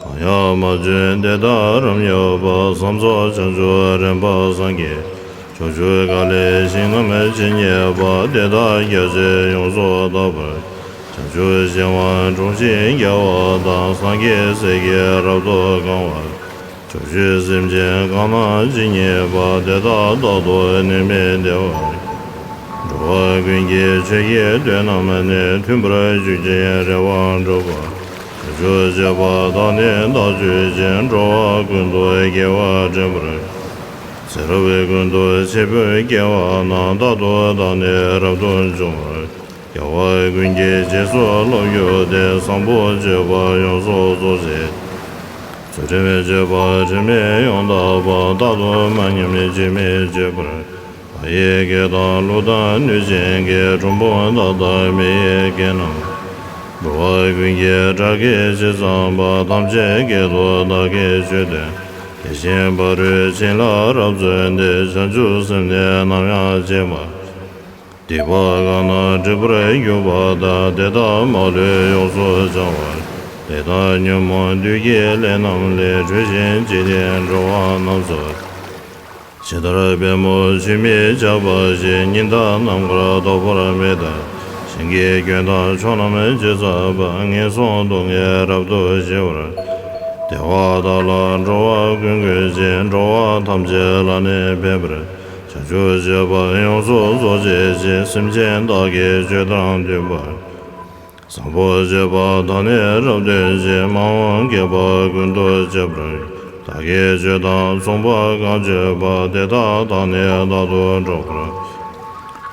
གང་ཡང་མ་བྱོན་དེ་དག་རབ་ཡོད་པ། བསམ་རྫོགས་བྱང་ཆུབ་རིམ་པ་སངས་རྒྱས། ཕྱོགས་བཅུ་ག་ལའི་ཞིང་རྣམས་ཇི་སྙེད་པ། དེ་དག་རྒྱ་ཆེར་ཡོངས་སུ་དག་པར། བྱང་ཆུབ་ཤིང་དབང་དྲུང་གཤེགས་རྒྱལ་བ་དང་། སངས་རྒྱས་སྲས་ཀྱིས་རབ་ཏུ་གང་བར། ཕྱོགས་བཅུའི་སེམས་ཅན་གང་རྣམས་ཇི་སྙེད་པ། དེ་དག་རྟག་ཏུ་ནད་མེད་བདེ་བར། འགྲོ་བ་ཀུན་གྱི་ཆོས་ཀྱི་དོན་རྣམས་ནི། མཐུན་པར་གྱུར་ཅིང་རེ་བ་འགྲུབ་པ། བྱང་ཆུབ་སྤྱོད་པ་དག་ནི་བདག་སྤྱོད་ཅིང་། འགྲོ་བ་ཀུན་ཏུ་དགེ་བ་འདྲེན་པར། ཚེ་རབས་ཀུན་ཏུ་འཆི་འཕོ་སྐྱེ་བ་ན། རྟག་ཏུ་བདག་ནི་རབ་ཏུ་འབྱུང་བར། རྒྱལ་བ་ཀུན་གྱི་རྗེས་སུ་སློབ་གྱུར་ཏེ། བཟང་པོ་སྤྱོད་པ་ཡོངས་སུ་རྫོགས་བྱེད། ཚུལ་ཁྲིམས་སྤྱོད་པ་དྲི་མེད་ཡང་དག་པ། རྟག་ཏུ་མ་ཉམས་སྐྱོན་མེད་སྤྱོད་པར། བདག་ཡི་སྐད་དང་ལུས་དང་ནུས་ཅན་གྱིས། གྲུལ་བུམ་དག་དང་མི་ཡི་སྐད་རྣམས། འགྲོ་བ་ཀུན་གྱི་སྒྲ་སྐད་ཇི་ཙམ་པ། ཐམས་ཅད་སྐད་དུ་བདག་གིས་ཆོས་བསྟན། དེ་བཞིན་ཕ་རོལ་ཕྱིན་ལ་རབ་བརྩོན་ཏེ། བྱང་ཆུབ་སེམས་ནི་ནམ་ཡང་བརྗེད་མ། སྡིག་པ་གང་རྣམས་སྒྲིབ་པར་གྱུར་པ་དག། དེ་དག་མ་ལུས་ཡོངས་སུ་བྱང་བར། ལས་དང་ཉོན་མོངས་བདུད་ཀྱི་ལས་རྣམས་ལས། གྲོལ་ཞིང་འཇིག་རྟེན་འགྲོ་བ་རྣམས་སུ། ཇི་ལྟར་པདྨོ་ཆུས་མི་ཆག་པ་བཞིན། ཉི་ཟླ་ནམ་མཁར་ཐོགས་པ་མེད་ལྟར། ཞིང་གི་སྐྱོན་དང་ཕྱོགས་རྣམས་ཇི་ཙམ་པ། ངན་སོང་སྡུག་བསྔལ་རབ་ཏུ་ཞི་བར། བདེ་བ་དག་ལ་འགྲོ་བ་ཀུན་འགོད་ཅིང་། འགྲོ་བ་ཐམས་ཅད་ལ་ནི་ཕན་པར། བྱང་ཆུབ་སྤྱོད་པ་ཡོངས་སུ་རྫོགས་བྱེད་ཅིང་། སེམས་ཅན་དག་གི་སྤྱོད་དང་མཐུན་པར། བཟང་པོ་སྤྱོད་པ་དག་ནི་རབ་སྟོན་ཅིང་། མ་འོངས་བསྐལ་པ་ཀུན་ཏུ་སྤྱད་པར། བདག་གིས་ཆོས་དང་མཚུངས་པ་གང་སྤྱོད་པ། དེ་དག་དག་ནི་བདག་ཏུ་འགྲོགས་པར།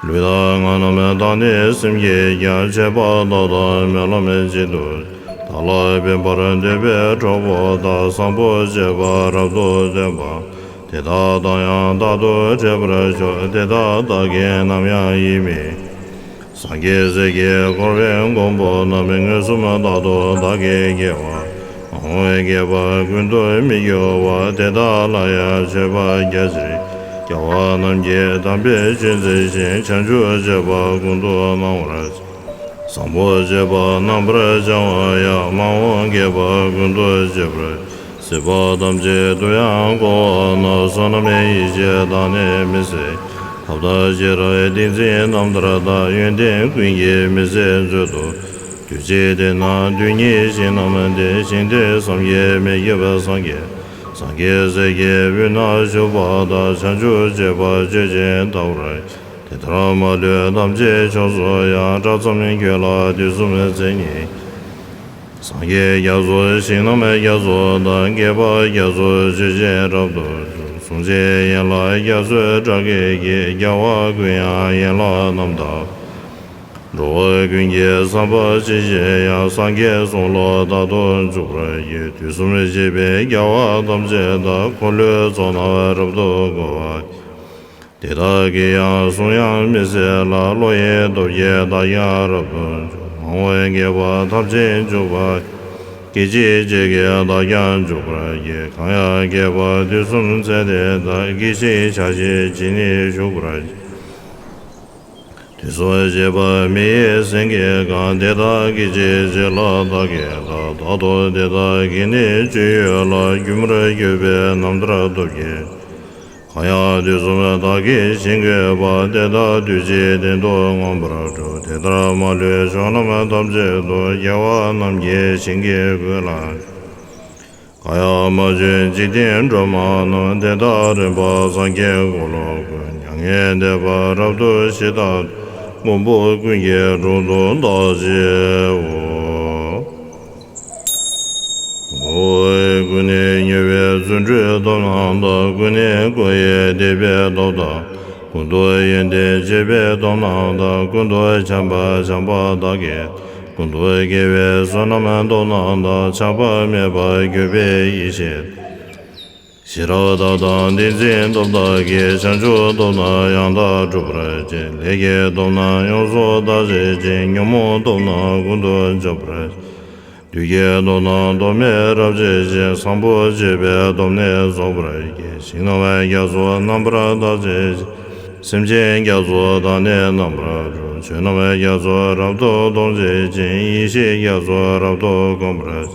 ལུས་དང་ངག་རྣམས་དག་ནི་སེམས་ཀྱིས་ཀྱང་། བྱས་པ་དག་དང་སྨོན་ལམ་གཅིག་ཏུ། བདག་ལ་ཕན་པར་འདོད་པའི་གྲོགས་པོ་དག་བཟང་པོ་སྤྱོད་པ་རབ་ཏུ་སྟོན་པ། དེ་དག་དང་ཡང་རྟག་ཏུ་འཕྲད་པར་ཤོག་དེ་དག་བདག་གིས་ནམ་ཡང་ཡིད་མི། སངས་རྒྱས་སྲས་ཀྱིས་བསྐོར་བའི་མགོན་པོ་རྣམས། མངོན་སུམ་རྟག་ཏུ་བདག་གིས་དགེ་བ། མ་འོངས་བསྐལ་པ་ཀུན་ཏུ་མི་འགྱུར་བ། དེ་དག་ལ་ཡང་མཆོད་པ་རྒྱ་ཆེར། རྒྱལ་བ་རྣམས་ཀྱི་དམ་པའི་ཆོས་འཛིན་ཞིང་། བྱང་ཆུབ་སྤྱོད་པ་ཀུན་ཏུ་སྣང་བར། བཟང་པོ་སྤྱོད་པ་རྣམ་པར་བྱང་བ་ཡང་། མ་འོངས་བསྐལ་པ་ཀུན་ཏུ་སྤྱད་པར། སྲིད་པ་ཐམས་ཅད་དུ་ཡང་བསྐོར་བ་ན། བསོད་ནམས་ཡེ་ཤེས་དག་ནི་མི་ཟད། ཐབས་དང་ཤེས་རབ་ཏིང་འཛིན་རྣམ་ཐར་དང་། ཡོན་ཏན་ཀུན་གྱི་མི་ཟད་མཛོད་དུ། དུས་གཅིག་དེ་ན་དུས་གཉིས་ཞིང་རྣམས་ཏེ། ཞིང་དེར་བསམ་གྱིས་མི་ཁྱབ་པ་སངས་རྒྱས། སངས་རྒྱས་སྲས་ཀྱི་དབུས་ན་བཞུགས་པ་དང་། བྱང་ཆུབ་སྤྱོད་པ་སྤྱོད་ཅིང་བལྟ་བར། དེ་ལྟར་མ་ལུས་ཐམས་ཅད་ཕྱོགས་སུ་ཡང་། གྲགས་ཙམ་ཁྱོད་ལ་དུས་གསུམ་མཚན་ཉིད། སངས་རྒྱས་རྒྱ་མཚོ་ཞིང་རྣམས་རྒྱ་མཚོ་དང་། བསྐལ་པ་རྒྱ་མཚོ་ཆོས་ཅན་རབ་ཏུ་འཇུག་གཟུངས་ཅན་ཡན་ལག་རྒྱ་མཚོའི་སྒྲ་སྐད་ཀྱིས། རྒྱལ་བ་ཀུན་དབྱངས་ཡན་ལག་རྣམ་དག་འགྲོ་བ་ཀུན་གྱི་བསམ་པ་ཇི་བཞིན་དབྱངས། སངས་རྒྱས་གསུང་ལ་རྟག་ཏུ་འཇུག་པར་བགྱི། དུས་གསུམ་གཤེགས་པའི་རྒྱལ་བ་ཐམས་ཅད་དང་། འཁོར་ལོའི་ཚོགས་རྣམས་རབ་ཏུ་བསྐོར་བ། དེ་དག་གི་ཡང་གསུང་དབྱངས་མི་ཟད་ལ། བློ་ཡི་སྟོབས་ཀྱིས་བདག་ཀྱང་རབ་ཏུ་འཇུག་མ་འོངས་བསྐལ་པ་ཐམས་ཅད་འཇུག་པ། སྐད་ཅིག་གཅིག་གིས་བདག་ཀྱང་འཇུག་པར་བགྱི། གང་ཡང་བསྐལ་པ་དུས་གསུམ་ཚད་དེ་དག་སྐད་ཅིག་ཆ་ཤས་ཇི་སྙེད་བཞུགས་པར་བགྱི། དུས་གསུམ་གཤེགས་པ་མི་ཡི་སེང་གེ་གང་། དེ་དག་སྐད་ཅིག་གཅིག་ལ་བདག་གིས་བལྟ། རྟག་ཏུ་དེ་དག་གི་ནི་སྤྱོད་ཡུལ་ལ། སྒྱུ་མར་གྱུར་པའི་རྣམ་ཐར་སྟོབས་ཀྱིས། གང་ཡང་དུས་གསུམ་བདག་གིས་ཞིང་བཀོད་པ། དེ་དག་དུས་གཅིག་གཏན་དུ་མངོན་པར་གྲོལ། དེ་ལྟར་མ་ལུས་ཕྱོགས་རྣམས་ཐམས་ཅད་དུ། རྒྱལ་བ་རྣམས་ཀྱིས་བྱིན་གྱིས་བསྐུལ་ལ། གང་ཡང་མ་བྱོན་འཇིག་རྟེན་སྒྲོན་མ་རྣམས། དེ་དག་རིམ་པར་སངས་རྒྱས་འཁོར་ལོ་བསྐོར། མྱ་ངན་འདས་པ་རབ་ཏུ་ཞི་དང་། མགོན་པོ་ཀུན་གྱི་དྲུང་དུ་བདག་མཆིའོ། ཀུན་ནས་མྱུར་བའི་རྫུ་འཕྲུལ་སྟོབས་རྣམས་དང་། ཀུན་ནས་བསྐོར་བའི་དད་པའི་སྟོབས་དང་། ཀུན་ཏུ་ཡོན་ཏན་སྤྱད་པའི་སྟོབས་རྣམས་དང་། ཀུན་ཏུ་བྱམས་པ་བྱམས་པ་བདག་གིས། ཀུན་ཏུ་དགེ་བའི་བསོད་ནམས་སྟོབས་རྣམས་དང་། ཆགས་པ་མེད་པར་གྱུར་པའི་ཡེ་ཤེས། ཤེས་རབ་དག་དང་ཏིང་འཛིན་སྟོབས་དག་གིས། བྱང་ཆུབ་སྟོབས་རྣམས་ཡང་དག་སྒྲུབ་པར་བྱེད། ལས་ཀྱི་སྟོབས་རྣམས་ཡོངས་སུ་དག་བྱེད་ཅིང་། ཉོན་མོངས་སྟོབས་རྣམས་ཀུན་ཏུ་འཇོམས་པར་བྱེད། བདུད་ཀྱི་སྟོབས་རྣམས་སྟོབས་མེད་རབ་བྱེད་ཅིང་། བཟང་པོ་སྤྱོད་པའི་སྟོབས་ནི་རྫོགས་པར་བྱེད། ཞིང་རྣམས་རྒྱ་མཚོ་རྣམ་པར་དག་བྱེད་ཅིང་། སེམས་ཅན་རྒྱ་མཚོ་དག་ནི་རྣམ་པར་སྒྲོལ། ཆོས་རྣམས་རྒྱ་མཚོ་རབ་ཏུ་སྟོང་བྱེད་ཅིང་། ཡེ་ཤེས་རྒྱ་མཚོ་རབ་ཏུ་གང་བར་བྱེད།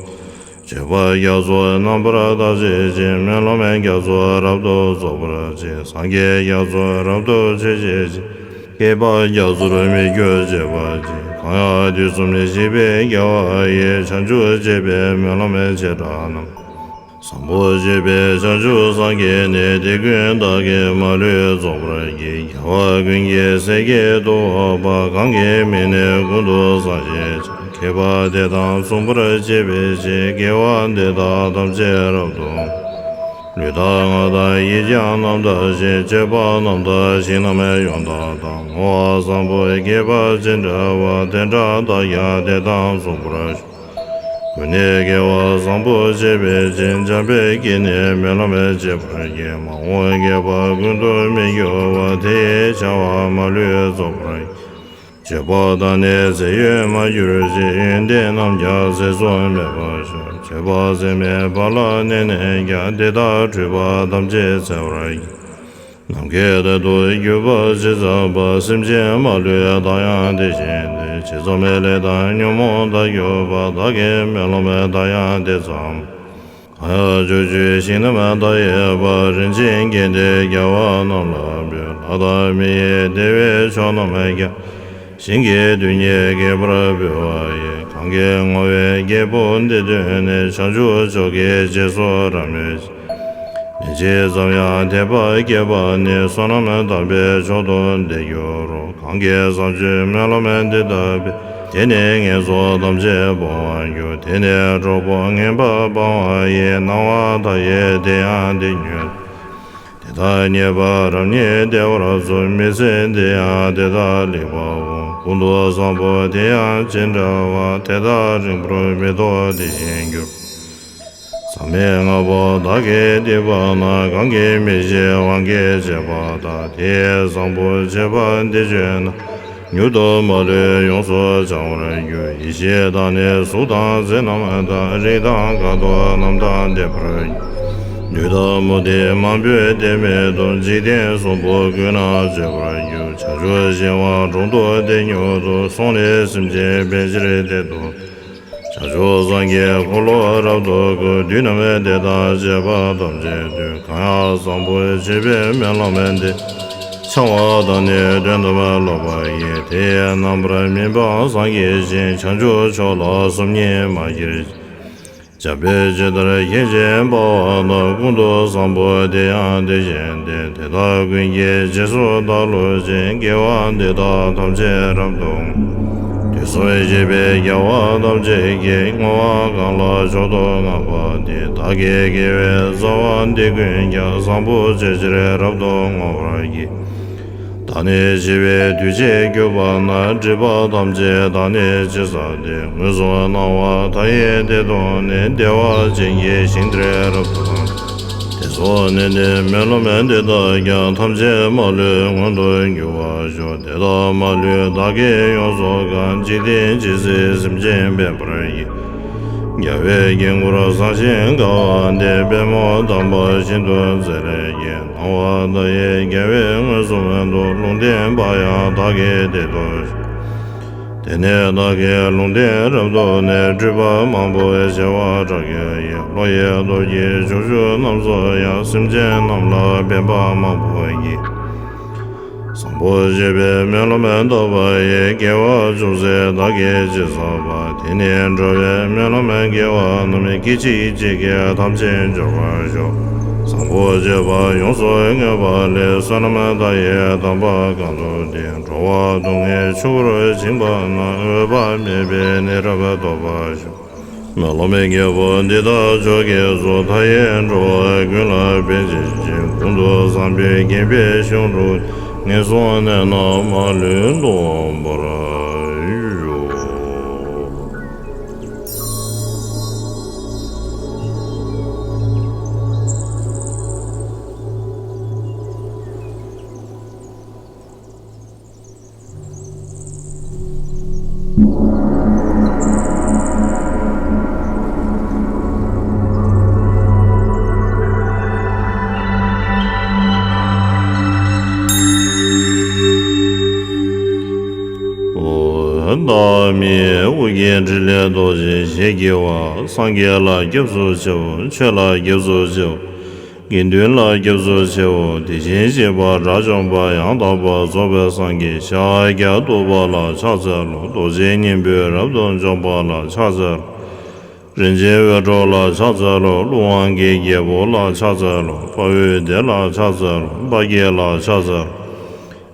སྤྱོད་པ་རྒྱ་མཚོ་རྣམ་པར་དག་བྱེད་ཅིང་། སྨོན་ལམ་རྒྱ་མཚོ་རབ་ཏུ་རྫོགས་པར་བྱེད། སངས་རྒྱས་རྒྱ་མཚོ་རབ་ཏུ་ཆོས་སྤྱད་ཅིང་། བསྐལ་པ་རྒྱ་མཚོར་མི་འགྱུར་བྱེད་པར་བགྱི། གང་ཡང་དུས་གསུམ་གཤེགས་པའི་རྒྱལ་བ་ཡི། བྱང་ཆུབ་སྤྱད་པའི་སྨོན་ལམ་བྱེ་བྲག་རྣམས། བཟང་པོ་སྤྱོད་པའི་བྱང་ཆུབ་སངས་རྒྱས་ནི། དེ་ཀུན་བདག་གིས་མ་ལུས་རྫོགས་པར་བགྱི། རྒྱལ་བ་ཀུན་གྱི་སྲས་ཀྱི་ཐུ་བོ་པ། གང་གི་མིང་ནི་ཀུན་ཏུ་བཟང་ཞེས་བྱ། མཁས་པ་དེ་དང་མཚུངས་པར་སྤྱད་པའི་ཕྱིར། དགེ་བ་འདི་དག་ཐམས་ཅད་རབ་ཏུ། ལུས་དང་ངག་དང་ཡིད་ཀྱང་རྣམ་དག་ཅིང་། སྤྱོད་པ་རྣམ་དག་ཞིང་རྣམས་ཡོངས་དག་དང་། བསྔོ་བ་བཟང་པོ་དགེ་བ་ཅི་འདྲ་བ། དེ་འདྲ་བདག་ཀྱང་དེ་དང་མཚུངས་པར་ཤོག །ཀུན་ནས་དགེ་བ་བཟང་པོ་སྤྱད་པའི་ཕྱིར། འཇམ་དཔལ་གྱིས་ནི་སྨོན་ལམ་བྱེད་པར་བགྱི། མ་འོངས་བསྐལ་པ་ཀུན་ཏུ་མི་འགྱུར་བ། དེ་ཡི་བྱ་བ་མ་ལུས་རྫོགས་པར་བགྱི། སྤྱོད་པ་དག་ནི་ཚེ་ཡོད་མ་གྱུར་ཅིག །ཡོན་ཏན་རྣམས་ཀྱང་ཚེ་གཟུགས་མེད་པར་ཤོག །སྤྱོད་པ་ཚད་མེད་པ་ལ་གནས་ནས་ཀྱང་། དེ་དག་འཁྲུལ་པ་ཐམས་ཅད་སེལ་བར་བགྱི། ནམ་མཁའི་མཐར་ཐུག་གྱུར་པ་ཇི་ཙམ་པ། སེམས་ཅན་མ་ལུས་བདག་ཡང་དེ་བཞིན་ཏེ། ཇི་ཙམ་ལས་དང་ཉོན་མོངས་དག་གྱུར་པ། བདག་གིས་སྨོན་ལམ་བདག་ཡང་དེ་ཙམ། གང་ཡང་ཕྱོགས་བཅུའི་ཞིང་རྣམས་བདག་ཡོད་པར། རིན་ཆེན་གྱིས་ནི་རྒྱལ་བ་རྣམས་ལ་འབུལ། ལྷ་དང་མི་ཡི་བདེ་བའི་མཆོག་རྣམས་ཀྱང་། ཞིང་གི་རྡུལ་སྙེད་རྒྱས་པར་འབུལ་བ་ཡིན། གང་གིས་བསྔོ་བའི་རྒྱལ་པོ་འདི་ཐོས་ནས། བྱང་ཆུབ་མཆོག་གི་རྗེས་སུ་རབ་མོས་ཤིང་། ལན་ཅིག་ཙམ་ཡང་དད་པ་སྐྱེས་པ་ནི། བསོད་ནམས་དམ་པའི་མཆོག་ཏུ་འདི་འགྱུར་རོ། གང་གིས་བཟང་སྤྱོད་སྨོན་ལམ་འདི་བཏབ་པས། དེ་ནི་ངན་སོང་ཐམས་ཅད་སྤོང་བར་འགྱུར། དེ་ནི་གྲོགས་པོ་ངན་པ་སྤང་བ་ཡི། སྣང་བ་མཐའ་ཡས་དེ་ཡང་དེ་ཉིད་དོ། དེ་དག་རྙེད་པ་རབ་རྙེད་བདེ་བར་གསུངས། མི་ཚེ་འདི་ཡང་དེ་དག་ལེགས་པར་འོང་། ཀུན་ཏུ་བཟང་པོ་དེ་ཡང་ཅི་འདྲ་བ། དེ་དག་རིང་པོར་མི་ཐོགས་དེ་བཞིན་འགྱུར། ཟག་མེད་ལྔ་པོ་བདག་གིས་བསྡུས་པ་ན། གང་གིས་མི་ཤེས་དབང་གིས་བྱས་པ་དག །དེ་ཡི་བཟང་པོ་སྤྱོད་པ་འདི་སྤྱོད་ན། མྱུར་དུ་མ་ལུས་ཡོངས་སུ་བྱང་བར་འགྱུར། ཡེ་ཤེས་དང་ནི་གཟུགས་དང་ཚེ་རྣམས་དང་། རིགས་དང་ཁ་དོག་རྣམས་དང་ལྡན་པར་འགྱུར། བདུད་དང་མུ་སྟེགས་མང་པོས་དེ་མི་ཐུབ། འཇིག་རྟེན་གསུམ་པོ་ཀུན་ན་སྤྱོད་པར་འགྱུར། བྱང་ཆུབ་ཤིང་དབང་དྲུང་དུ་དེ་མྱུར་དུ། སོང་ནས་སེམས་ཅན་ཕན་ཕྱིར་དེར་འདུག་བྱང་ཆུབ་སངས་རྒྱས་འཁོར་ལོ་རབ་ཏུ་བསྐོར། བདུད་རྣམས་བདེ་དང་བཅས་པ་ཐམས་ཅད་བཏུལ། གང་ཡང་བཟང་པོ་བྱེད་པའི་སྨོན་ལམ་འདི། འཆང་བ་དང་ནི་དོན་དམ་སློབ་པ་ཡིས། དེ་ཡི་རྣམ་པར་སྨིན་པ་སངས་རྒྱས་ཤིང་། བྱང་ཆུབ་མཆོག་ལ་སོམ་ཉི་མ་སྐྱེས། འཇམ་དཔལ་ཇི་ལྟར་མཁྱེན་ཅིང་དཔའ་བ་དང་། ཀུན་ཏུ་བཟང་པོ་དེ་ཡང་དེ་བཞིན་ཏེ། དེ་དག་ཀུན་གྱི་རྗེས་སུ་བདག་སློབ་ཅིང་། དགེ་བ་འདི་དག་ཐམས་ཅད་རབ་ཏུ། དུས་གསུམ་གཤེགས་པའི་རྒྱལ་བ་ཐམས་ཅད་ཀྱིས། བསྔོ་བ་གང་ལ་མཆོག་ཏུ་བསྔགས་པ་དེས། བདག་གི་དགེ་བའི་རྩ་བ་འདི་ཀུན་ཀྱང་། བཟང་པོ་སྤྱོད་ཕྱིར་རབ་ཏུ་བསྔོ་བར་བགྱི། བདག་ནི་འཆི་བའི་དུས་བྱེད་གྱུར་པ་ན། སྒྲིབ་པ་ཐམས་ཅད་བདག་ནི་ཕྱིར་བསལ་ཏེ། མངོན་སུམ་སྣང་བ་མཐའ་ཡས་བདེ་སྟོང་ནས། བདེ་བ་ཅན་གྱི་ཞིང་དེར་རབ་ཏུ་ལྡང་། དེ་ཚོགས་ནི་ནི་སྨོན་ལམ་འདི་དག་ཀྱང་། ཐམས་ཅད་མ་ལུས་མངོན་དུ་འགྱུར་བར་ཤོག། དེ་དག་མ་ལུས་བདག་གིས་ཡོངས་སུ་བཀང་། འཇིག་རྟེན་ཇི་སྲིད་སེམས་ཅན་ཕན་པར་བགྱི། རྒྱལ་བའི་དཀྱིལ་འཁོར་བཟང་ཞིང་དགའ་བ་འདི། པདྨོ་དམ་པ་ཤིན་ཏུ་མཛེས་ལས་སྐྱེས། སྣང་བ་མཐའ་ཡས་རྒྱལ་བའི་མངོན་སུམ་དུ། ལུང་བསྟན་པ་ཡང་བདག་གིས་དེ་ཐོས་ཤིང་། དེ་ནས་བདག་གིས་ལུང་བསྟན་རབ་ཐོབ་ནས། སྤྲུལ་པ་མང་པོ་བྱེ་བ་ཕྲག་བརྒྱ་ཡིས། བློ་ཡི་སྟོབས་ཀྱིས་ཕྱོགས་བཅུ་རྣམས་སུ་ཡང་། སེམས་ཅན་རྣམས་ལ་ཕན་པ་མང་པོ་བགྱིས། བཟང་པོ་སྤྱོད་པའི་སྨོན་ལམ་བཏབ་པ་ཡིས། དགེ་བ་ཅུང་ཟད་བདག་གིས་ཅི་བསགས་པ། དེ་ནི་འགྲོ་བའི་སྨོན་ལམ་དགེ་བ་རྣམས། སྐད་ཅིག་གཅིག་གིས་ཐམས་ཅད་འབྱོར་བར་ཤོག། བཟང་པོ་སྤྱོད་པ་ཡོངས་སུ་བསྔོས་པ་ལས། བསོད་ནམས་མཐའ་ཡས་དམ་པ་གང་བསགས་ཏེ། འགྲོ་བ་སྡུག་བསྔལ་ཆུ་བུར་བྱིང་བ་ན། འོད་དཔག་མེད་པའི་གནས་རབ་ཐོབ་པར་ཤོག། སྨོན་ལམ་རྒྱལ་པོ་འདི་དག་མཆོག་གིས་སུ། མཐའ་ཡས་འགྲོ་བ་ཀུན་ལ་ཕན་བྱེད་ཅིང་། ཀུན་ཏུ་བཟང་པོའི་དགེ་བའི་ཞིང་རུ། ངན་སོང་གནས་རྣམས་མ་ལུས་སྟོངས་པར་ཤོག། བདག་མིའི་དབུ་རྒྱན་ཕྲིན་ལས་རྡོ་རྗེ་ཞེས་བགྱི་བ། སངས་རྒྱས་ལ་སྐྱབས་སུ་མཆིའོ། ཆོས་ལ་སྐྱབས་སུ་མཆིའོ། དགེ་འདུན་ལ་སྐྱབས་སུ་མཆིའོ། དེ་བཞིན་གཤེགས་པ་དགྲ་བཅོམ་པ་ཡང་དག་པར་རྫོགས་པའི་སངས་རྒྱས་ཤཱཀྱ་ཐུབ་པ་ལ་ཕྱག་འཚལ་ལོ། རྡོ་རྗེ་སྙིང་པོས་རབ་ཏུ་འཇོམས་པ་ལ་ཕྱག་འཚལ་ལོ། རིན་ཆེན་འོད་འཕྲོ་ལ་ཕྱག་འཚལ་ལོ། ཀླུ་དབང་གི་རྒྱལ་པོ་ལ་ཕྱག་འཚལ་ལོ། དཔའ་བོའི་སྡེ་ལ་ཕྱག་འཚལ་ལོ། དཔའ་བརྒྱད་ལ་ཕྱག་འཚལ་ལོ།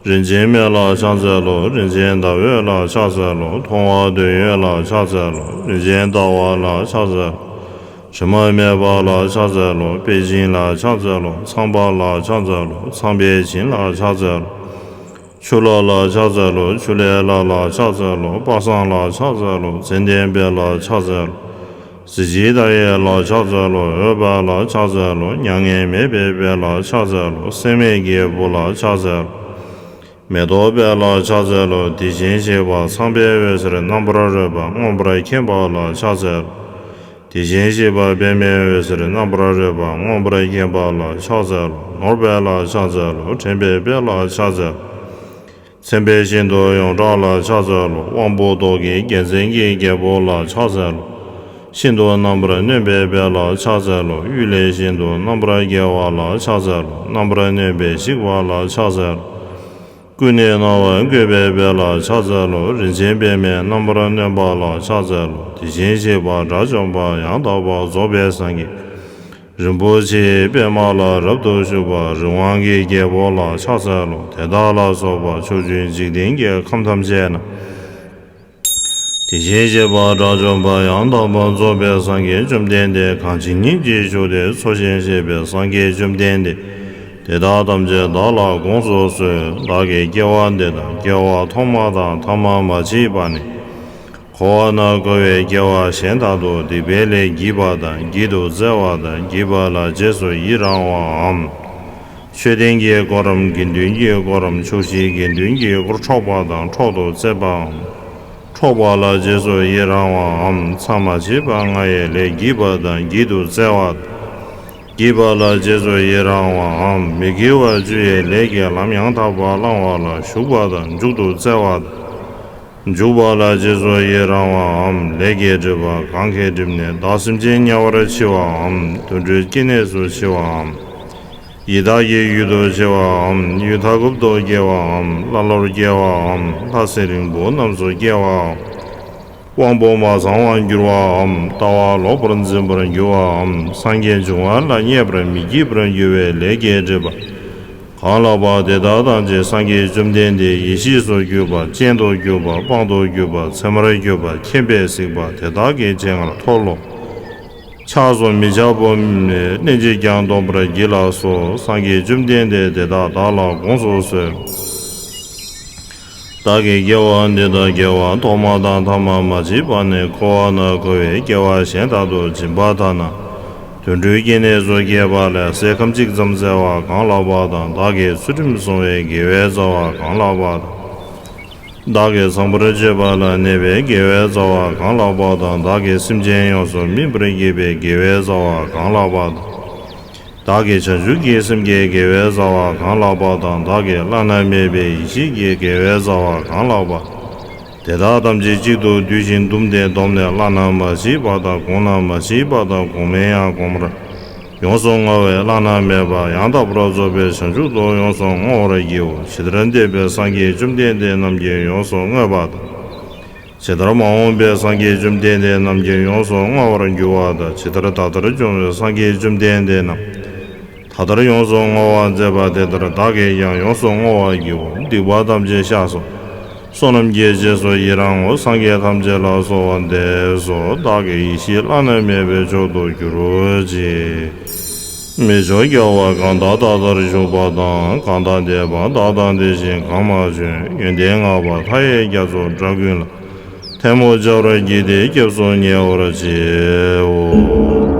རིན་ཆེན་མེ་ལ་ཕྱག་འཚལ་ལོ། རིན་ཆེན་ཟླ་འོད་ལ་ཕྱག་འཚལ་ལོ། མཐོང་བ་དོན་ཡོད་ལ་ཕྱག་འཚལ་ལོ། རིན་ཆེན་ཟླ་བ་ལ་ཕྱག་འཚལ་ལོ། དྲི་མ་མེད་པ་ལ་ཕྱག་འཚལ་ལོ། དཔལ་ཆེན་ལ་ཕྱག་འཚལ་ལོ། ཚངས་པ་ལ་ཕྱག་འཚལ་ལོ། ཚངས་པའི་བྱིན་ལ་ཕྱག་འཚལ་ལོ། ཆུ་ལྷ་ལ་ཕྱག་འཚལ་ལོ། ཆུ་ལྷའི་ལྷ་ལ་ཕྱག་འཚལ་ལོ། དཔལ་བཟང་ལ་ཕྱག་འཚལ་ལོ། ཙནྡན་དཔལ་ལ་ཕྱག་འཚལ་ལོ། གཟི་བརྗིད་མཐའ་ཡས་ལ་ཕྱག་འཚལ་ལོ། འོད་དཔལ་ལ་ཕྱག་འཚལ་ལོ། མྱ་ངན་མེད་པའི་དཔལ་ལ་ཕྱག་འཚལ་ལོ། སྲེད་མེད་ཀྱི་བུ་ལ་ཕྱག་འཚལ་ལོ། མེ་ཏོག་དཔལ་ལ་ཕྱག་འཚལ་ལོ། དེ་བཞིན་གཤེགས་པ་ཚངས་པའི་འོད་ཟེར་རྣམ་པར་རོལ་པ་མངོན་པར་མཁྱེན་པ་ལ་ཕྱག་འཚལ་ལོ། དེ་བཞིན་གཤེགས་པ་པདྨའི་འོད་ཟེར་རྣམ་པར་རོལ་པ་མངོན་པར་མཁྱེན་པ་ལ་ཕྱག་འཚལ་ལོ། ནོར་དཔལ་ལ་ཕྱག་འཚལ་ལོ། དྲན་པའི་དཔལ་ལ་ཕྱག་འཚལ་ལོ། མཚན་དཔལ་ཤིན་ཏུ་ཡོངས་གྲགས་ལ་ཕྱག་འཚལ་ལོ། དབང་པོ་ཏོག་གི་རྒྱལ་མཚན་གྱི་རྒྱལ་པོ་ལ་ཕྱག་འཚལ་ལོ། ཤིན་ཏུ་རྣམ་པར་གནོན་པའི་དཔལ་ལ་ཕྱག་འཚལ་ལོ། གཡུལ་ལས་ཤིན་ཏུ་རྣམ་པར་རྒྱལ་བ་ལ་ཕྱག་འཚལ་ལོ། རྣམ་པར་གནོན་པས་གཤེགས་པ་ལ་ཕྱག་འཚལ་ལོ། ཀུན་ནས་སྣང་བ་བཀོད་པའི་དཔལ་ལ་ཕྱག་འཚལ་ལོ། རིན་ཆེན་པདྨས་རྣམ་པར་གནོན་པ་ལ་ཕྱག་འཚལ་ལོ། དེ་བཞིན་གཤེགས་པ་དགྲ་བཅོམ་པ་ཡང་དག་པར་རྫོགས་པའི་སངས་རྒྱས། རིན་པོ་ཆེའི་པདྨ་ལ་རབ་ཏུ་བཞུགས་པ་རི་དབང་གི་རྒྱལ་པོ་ལ་ཕྱག་འཚལ་ལོ། དེ་དག་ལ་སོགས་པ་ཕྱོགས་བཅུའི་འཇིག་རྟེན་གྱི་ཁམས་ཐམས་ཅད་ན། དེ་བཞིན་གཤེགས་པ་དགྲ་བཅོམ་པ་ཡང་དག་པར་རྫོགས་པའི་སངས་རྒྱས་བཅོམ་ལྡན་འདས་གང་ཇི་སྙེད་ཅིག་བཞུགས་ཏེ་འཚོ་ཞིང་གཞེས་པའི་སངས་རྒྱས་བཅོམ་ལྡན་འདས། དེ་དག་ཐམས་ཅད་བདག་ལ་དགོངས་སུ་གསོལ། བདག་གིས་སྐྱེ་བ་འདི་དང་སྐྱེ་བ་ཐོག་མ་དང་ཐ་མ་མ་མཆིས་པ་ནས། འཁོར་བ་ན་འཁོར་བའི་སྐྱེ་བ་གཞན་དག་ཏུ་སྡིག་པའི་ལས་བགྱིས་པ་དང་བགྱིད་དུ་སྩལ་བ་དང་བགྱིས་པ་ལ་རྗེས་སུ་ཡི་རང་བའམ། མཆོད་རྟེན་གྱི་དཀོར་རམ་དགེ་འདུན་གྱི་དཀོར་རམ་ཕྱོགས་བཞིའི་དགེ་འདུན་གྱི་དཀོར་འཕྲོག་པ་དང་འཕྲོག་ཏུ་སྩལ་བའམ། འཕྲོག་པ་ལ་རྗེས་སུ་ཡི་རང་བའམ། མཚམས་མ་མཆིས་པ་ལྔ་ཡི་ལས་བགྱིས་པ་དང་བགྱིད་དུ་སྩལ་བ་དང་། བགྱིས་པ་ལ་རྗེས་སུ་ཡི་རང་བའམ། མི་དགེ་བ་བཅུ་ཡི་ལས་ཀྱི་ལམ་ཡང་དག་པར་བླང་བ་ལ་ཞུགས་པ་དང་འཇུག་ཏུ་སྩལ་བ་དང་། འཇུག་པ་ལ་རྗེས་སུ་ཡི་རང་བའམ། ལས་ཀྱི་སྒྲིབ་པ་གང་གིས་བསྒྲིབས་ནས། བདག་སེམས་ཅན་དམྱལ་བར་མཆི་བའམ། དུད་འགྲོའི་སྐྱེ་གནས་སུ་མཆི་བའམ། ཡི་དྭགས་ཀྱི་ཡུལ་དུ་མཆི་བའམ། ཡུལ་མཐའ་འཁོབ་ཏུ་སྐྱེ་བའམ། ཀླ་ཀློར་སྐྱེ་བའམ། ལྷ་སྲིན་རིང་པོ་རྣམས་སུ་སྐྱེ་བའམ། དབང་པོ་མ་ཚང་བར་འགྱུར་བའམ། ལྟ་བ་ལོག་པར་འཛིན་པར་འགྱུར་བའམ། སངས་རྒྱས་འབྱུང་བ་ལ་མཉེས་པར་མི་བགྱིད་པར་འགྱུར་བའི་ལས་ཀྱི་སྒྲིབ་པ་གང་ལགས་པ་དེ་དག་ཐམས་ཅད་སངས་རྒྱས་བཅོམ་ལྡན་འདས་ཡེ་ཤེས་སུ་གྱུར་པ། སྤྱན་དུ་གྱུར་པ། དཔང་དུ་གྱུར་པ། ཚད་མར་གྱུར་པ། མཁྱེན་པས་གཟིགས་པ་དེ་དག་གི་སྤྱན་སྔར་མཐོལ་ལོ། ཆགས་སོ་མི་ཆགས་པོ་མེད། ལན་ཅིག་ཀྱང་སྡོམ་པར་བགྱིད་ལགས་སོ། སངས་རྒྱས་བཅོམ་ལྡན་འདས་དེ་དག་བདག་ལ་དགོངས་སུ་གསོལ། བདག་གིས་སྐྱེ་བ་འདི་དང་སྐྱེ་བ་ཐོག་མ་དང་ཐ་མ་མ་མཆིས་པ་ནས་འཁོར་བ་ན་འཁོར་བའི་སྐྱེ་བ་གཞན་དག་ཏུ་སྦྱིན་པ་དག་ན། དུད་འགྲོའི་སྐྱེ་གནས་སུ་སྐྱེས་པ་ལས་ཟས་ཁམ་གཅིག་ཙམ་བཙལ་བ་གང་ལགས་པ་དང་། བདག་གིས་ཚུལ་ཁྲིམས་བསྲུང་བའི་དགེ་བའི་རྩ་བ་གང་ལགས་པ་དང་། བདག་གིས་ཚངས་པར་སྤྱོད་པ་ལ་གནས་པའི་དགེ་བའི་རྩ་བ་གང་ལགས་པ་དང་། བདག་གིས་སེམས་ཅན་ཡོངས་སུ་སྨིན་པར་བགྱིས་པའི་དགེ་བའི་རྩ་བ་གང་ལགས་པ་དང་། བདག་གིས་བྱང་ཆུབ་ཀྱི་སེམས་ཀྱི་དགེ་བའི་རྩ་བ་གང་ལགས་པ་དང་། བདག་གིས་བླ་ན་མེད་པའི་ཡེ་ཤེས་ཀྱི་དགེ་བའི་རྩ་བ་གང་ལགས་པ། དེ་དག་ཐམས་ཅད་གཅིག་ཏུ་བསྡུས་ཤིང་བཟླུམས་ཏེ་བསྡོམས་ནས་བླ་ན་མ་མཆིས་པ་དང་། གོང་ན་མ་མཆིས་པ་དང་། གོང་མའི་ཡང་གོང་མར་ཡོངས་སུ་བསྔོ་བས་བླ་ན་མེད་པ་ཡང་དག་པར་རྫོགས་པའི་བྱང་ཆུབ་ཏུ་ཡོངས་སུ་བསྔོ་བར་བགྱིའོ། ཇི་ལྟར་འདས་པའི་སངས་རྒྱས་བཅོམ་ལྡན་འདས་རྣམས་ཀྱིས་ཡོངས་སུ་བསྔོས་པ་དང་། ཇི་ལྟར་མ་འོངས་པའི་སངས་རྒྱས་བཅོམ་ལྡན་འདས་རྣམས་ཀྱིས་ཡོངས་སུ་བསྔོ་བར་འགྱུར་བ་དང་། ཇི་ལྟར་ད་ལྟར་བྱུང་བའི་སངས་རྒྱས་བཅོམ་ལྡན་འདས་རྣམས་ད་ལྟར་ཡོངས་སུ་བསྔོ་བར་མཛད་པ་དེ་ལྟར་བདག་གིས་ཀྱང་ཡོངས་སུ་བསྔོ་བར་བགྱིའོ། སྡིག་པ་ཐམས་ཅད་བཤགས་སོ། བསོད་ནམས་ཀྱི་རྗེས་སུ་ཡི་རང་ངོ་། སངས་རྒྱས་ཐམས་ཅད་ལ་གསོལ་བ་འདེབས་སོ། བདག་གི་ཡེ་ཤེས་བླ་ན་མེད་པའི་མཆོག་ཏུ་གྱུར་ཅིག། མི་མཆོག་རྒྱལ་བ་གང་དག་ད་ལྟར་བཞུགས་པ་དང་། གང་དག་འདས་པ་དག་དང་དེ་བཞིན་གང་མ་བྱོན། ཡོན་ཏན་བསྔགས་པ་མཐའ་ཡས་རྒྱ་མཚོ་འདྲ་ཀུན་ལ། ཐལ་མོ་སྦྱར་བར་བགྱིས་ཏེ་སྐྱབས་སུ་ཉེ་བར་མཆིའོ།